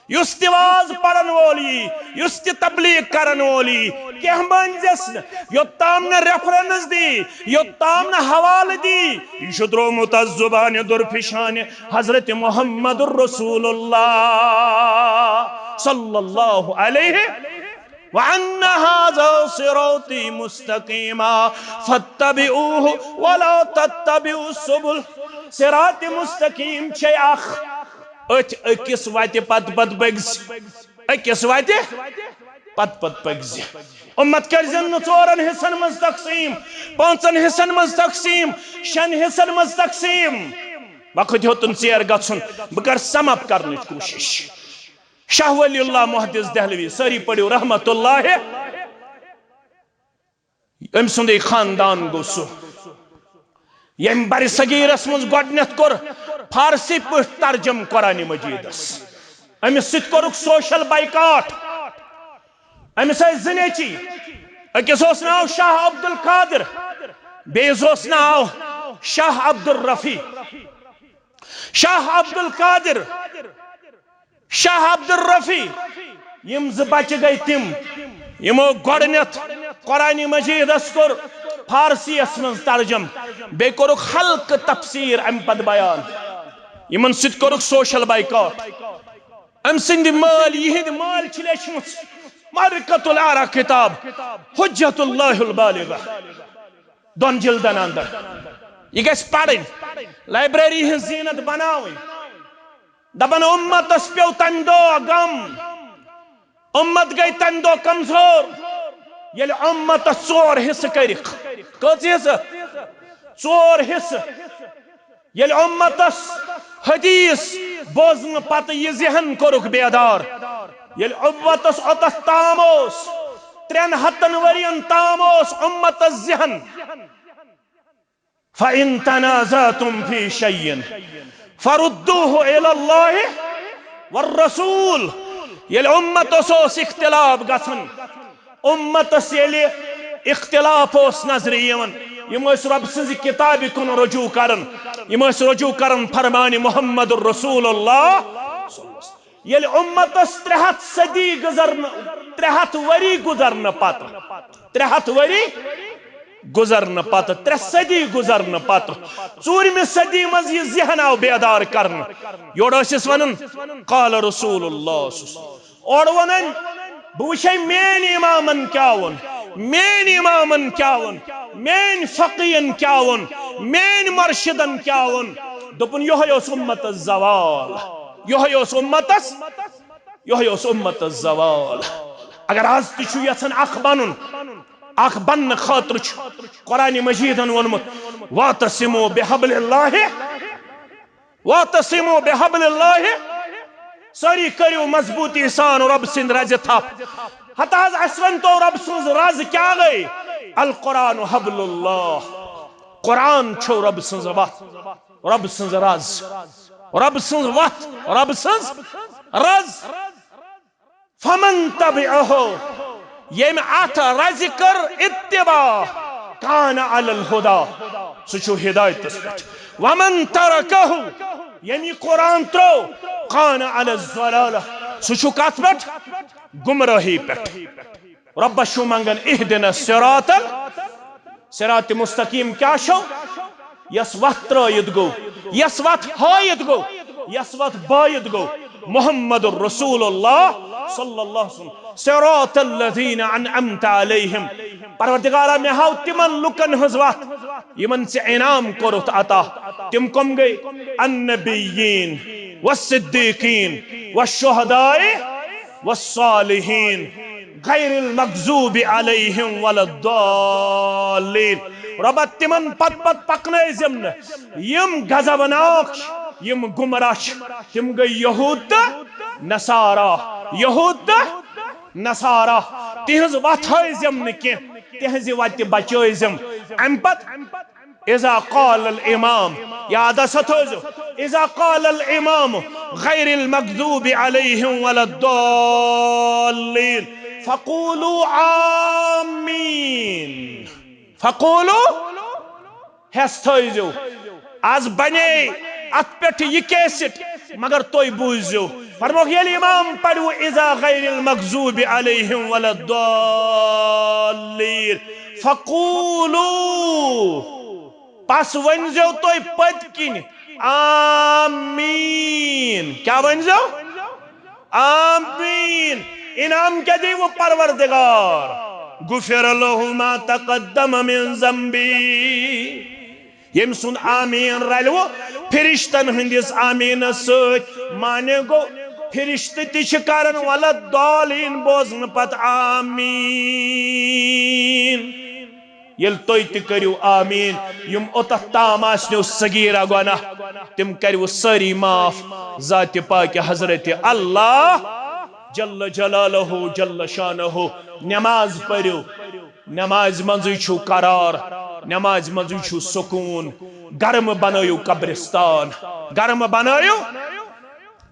یُس تہِ واز پرن وول یی، یُس تہِ تبلیغ کرن وول یی، کینٛہہ مٲنۍزٮ۪س نہٕ، یوٚتام نہٕ ریفرنس دی، یوٚتام نہٕ حوالہٕ دی۔ یہِ چھُ درٛومُت از زبانِ درفشانِ حضرت محمد رسول اللہ صلی اللہ علیہ۔ وَأَنَّ هَذَا صِرَاطِي مُسْتَقِيمًا فَاتَّبِعُوهُ وَلَا تَتَّبِعُوا السُّبُلَ۔ صراط مستقیم چھے اکھ، أتھۍ أکِس وتہِ پتہٕ پتہٕ پٔکۍ زِ، أکِس وتہِ پتہٕ پتہٕ پٔکۍ زِ۔ اُمت کٔرزٮ۪ن نہٕ ژورن حصن منٛز تقسیٖم، پانٛژن حصن منٛز تقسیٖم، شٮ۪ن حصن منٛز تقسیٖم۔ وقت ہیوٚتُن ژیر گژھُن، بہٕ کرٕ sum up کرنٕچ کوٗشش۔ شاہ ولی اللہ محدث دہلوی، سٲری پٔرِو رحمت اللہ۔ أمۍ سُنٛدٕے خاندان گوٚو سُہ، ییٚمۍ برِ صغیٖرس منٛز گۄڈٕنٮ۪تھ کوٚر فارسی پٲٹھۍ ترجم قرآن مجیدس۔ أمِس سۭتۍ کوٚرُکھ social boycott۔ أمِس ٲسۍ زٕ نیٚچی، أکِس اوس ناو شاہ عبدالقادر، بیٚیِس اوس ناو شاہ عبدالرفیع۔ شاہ عبدالقادر، شاہ عبدالرفیع، یِم زٕ بچہٕ گٔے تِم، یِمو گۄڈٕنٮ۪تھ قرآن مجیدس کوٚر فارسیَس منٛز ترجم، بیٚیہِ کوٚرُکھ ہلکہٕ تفسیٖر اَمہِ پتہٕ بیان۔ یِمن سۭتۍ کوٚرُکھ social boycott۔ أمۍ سٕنٛدِ مٲلۍ، یِہِنٛدِ مٲلۍ چھِ لیچھمٕژ معرکۃ الآراء کتاب، حجت اللہ البالغہ۔ دۄن جلدن اندر۔ یہِ گژھِ پرٕنۍ، library ہٕنٛز زیٖنت بناوٕنۍ۔ دپان اُمتس پیوٚو تمہِ دۄہ غم، اُمت گٔے تمہِ دۄہ کمزور، ییٚلہِ اُمتس ژور حصہٕ کٔرِکھ، کٔژ حصہٕ؟ ژور حصہٕ۔ ییٚلہِ اُمتس حدیث بوزنہٕ پتہٕ یہِ ذہن کوٚرُکھ بیدار، ییٚلہِ اُمتس اوٚتتھ تام اوس، ترٛٮ۪ن ہتن ؤرین تام اوس اُمتس ذہن، فَإِن تَنَازَعْتُمْ فِي شَيْءٍ فَرُدُّوهُ إِلَى اللَّهِ وَالرَّسُولِ۔ ییٚلہِ اُمتس اوس اختلاف گژھان، اُمتس ییٚلہِ اختلاف اوس نظرِ یِوان، یِم ٲسۍ رۄب سٕنزِ کِتابہِ کُن رجوع کران، یِم ٲسۍ رجوع کران فرمانِ محمد رسول اللہ۔ ییٚلہِ اُمتس ترٛےٚ ہتھ صدی گُزرنہٕ، ترٛےٚ ہتھ ؤری گُزرنہٕ پتہٕ، ترٛےٚ ہتھ ؤری گُزرنہٕ پتہٕ، ترٛےٚ صدی گُزرنہٕ پتہٕ، ژوٗرمہِ صدی منٛز یہِ ذہن آو بیدار کرنہٕ۔ یورٕ ٲسِس ونان، قال رسول اللہ۔ اورٕ ووٚن أمۍ، بہٕ وٕچھے میٲنۍ امامن کیٛاہ ووٚن، میٲنۍ امامن کیٛاہ ووٚن، میٲنۍ فقیٖین کیٛاہ ووٚن، میٲنۍ مرشدن کیٛاہ ووٚن۔ دوٚپُن، یِہوٚے اوس اُمتس زوال، یِہوٚے اوس اُمتس، یِہوٚے اوس اُمتس زوال۔ اگر از تہِ چھُ یژھان اکھ بنُن، اکھ بننہٕ خٲطرٕ چھُ قرآن مجیدن ووٚنمُت، واعتصموا بحبل اللہ، واعتصموا بحبل اللہ، سٲری کٔرِو مضبوٗطی سان رۄب سٕنٛدِ رزِ تھپھ۔ ہتہٕ حظ، اَسہِ ؤنۍ تو، رۄب سٕنٛز رز کیٛاہ گٔے؟ القرآن حبل اللہ، قرآن چھو رۄب سٕنٛز وتھ، رۄب سٕنٛز رز، رۄب سٕنٛز وتھ، رۄب سٕنٛز رز۔ فمن تبعہ، ییٚمۍ اتھ رزِ کٔر اتباع، کان علی الہدی، سُہ چھُ ہدایتس پٮ۪ٹھ۔ ومن ترکہ، ییٚمۍ یہِ قرآن ترٛوو، کان علی الضلالہ، سُہ چھُ کتھ پٮ۪ٹھ؟ گمراہی پٮ۪ٹھ۔ رۄبس چھُ منگان، اہدنا الصراط ال-، صراط مستقیم کیٛاہ چھو؟ یس وتھ ترٲیِتھ گوٚو، یس وتھ ہٲیِتھ گوٚو، یس وتھ بٲیِتھ گوٚو محمد رسول اللہ صلی اللہ علیہ وسلم۔ صراط الذین انعمت علیہم۔ پروردگارا، مےٚ ہاو تِمن لُکن ہٕنٛز وتھ، یِمن ژےٚ انعام کوٚرُتھ عطا۔ تِم کم گٔے؟ النبیین والصدیقین والشہداء والصالحین۔ غیر المغضوب علیہم ولا الضالین۔ رۄبا، تِمن پتہٕ پتہٕ پکنٲوزٮ۪م نہٕ، یِم غضبناک چھِ، یِم گمراہ چھِ۔ تِم گٔے یہود تہٕ نصارا، یہود تہٕ نصارا۔ تِہنٛز وتھ ہٲوزٮ۪م نہٕ کینٛہہ، تِہنٛزِ وتہِ بچٲوزٮ۪م۔ امہِ پتہٕ اذا قال الامام، یادس تھٲوزیو، اذا قال الامام غیر المغضوب علیہم ولا الضالین فقولوا آمین۔ فقولوا، ہٮ۪س تھٲوزیو، از بنے اتھ پٮ۪ٹھ یہِ کیسٹ، مگر تُہۍ بوٗزِو۔ فرموکھ، ییٚلہِ امام پرِو اذا غیر المغضوب علیہم ولا الضالین فقولوا، پس ؤنزیو تُہۍ پٔتۍ کِنۍ آمین۔ کیٛاہ ؤنزیو؟ آمین۔ انعام کیٛاہ دیٖوٕ پروردگار؟ غفر له ما تقدم من ذنبه۔ ییٚمۍ سُنٛد آمین رلوٕ فرشتن ہٕنٛدِس آمیٖنس سۭتۍ، معنی گوٚو، فرشتہٕ تہِ چھِ کران ولا الضالین بوزنہٕ پتہٕ آمین۔ ییٚلہِ تُہۍ تہِ کٔرِو آمیٖن، یِم اوٚتتھ تام آسنو صغیرہ گۄناہ، تِم کَرِوٕ سٲری معاف ذاتِ پاکہِ حضرت اللہ جل جلالہ جل شانہ۔ نماز پٔرِو، نمازِ منٛزٕے چھُو قرار، نمازِ منٛزٕے چھُو سکوٗن۔ گرٕ مہٕ بنٲیِو قبرستان، گرٕ مہٕ بنٲیِو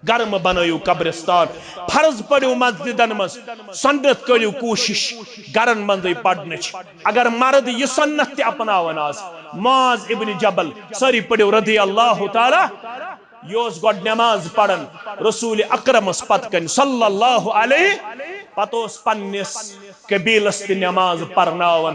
گرٕ مہٕ بنٲیِو قبرستان۔ فرض پٔرِو مسجدن منٛز، سنت کٔرِو کوٗشِش گرن منٛزٕے پرنٕچ۔ اگر مرد یہِ سنت تہِ اپناون آز، معاذ ابن جبل، سٲری پٔرِو رضی اللہ تعالیٰ، یہِ اوس گۄڈٕ نماز پران رسول اکرمس پتہٕ کنہِ صلی اللہ علیہ، پتہٕ اوس پننِس قبیلس تہِ نماز پرناوان۔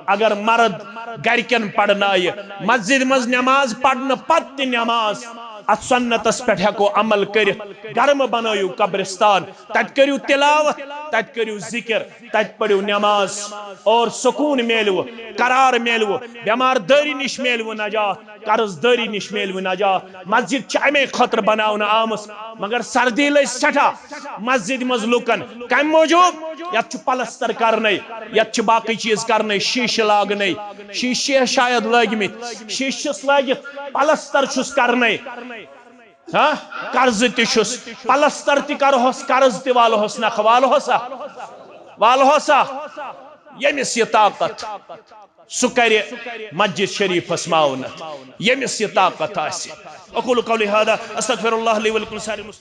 اگر مرد گرِکٮ۪ن پرنایہِ، مسجد منٛز نماز پرنہٕ پتہٕ تہِ نماز، اتھ سنتس پٮ۪ٹھ ہٮ۪کو عمل کٔرِتھ۔ گرٕ مہٕ بنٲیِو قبرستان، تتہِ کٔرِو تلاوت۔ تتہِ کٔرِو ذِکِر، تتہِ پٔرِو نٮ۪ماز، اور سکوٗن میلوٕ، قرار میلوٕ، بٮ۪مار دٲری نِش میلوٕ نجات، قرض دٲری نِش میلوٕ نجات۔ مسجد چھِ امے خٲطرٕ بناونہٕ آمٕژ، مگر سردی لٔج سٮ۪ٹھاہ مسجد منٛز لُکن۔ کمہِ موٗجوٗب؟ یتھ چھُ پلستر کرنے، یتھ چھِ باقٕے چیٖز کرنے، شیٖشہٕ لاگنے، شیٖشہٕ شاید لٲگمٕتۍ، شیٖشہٕ چھِس لٲگِتھ، پلستر چھُس کرنے۔ ہاں، قرض تہِ چھُس، پلستر تہِ کرہوس، قرض تہِ والہوس، نکھٕ والہوسا، والہوسا۔ ییٚمِس یہِ طاقت، سُہ کرِ مسجد شریفس معاونت، ییٚمِس یہِ طاقت آسہِ۔ اقول قولی هذا، استغفر الله لي ولكم سائر المسلمين۔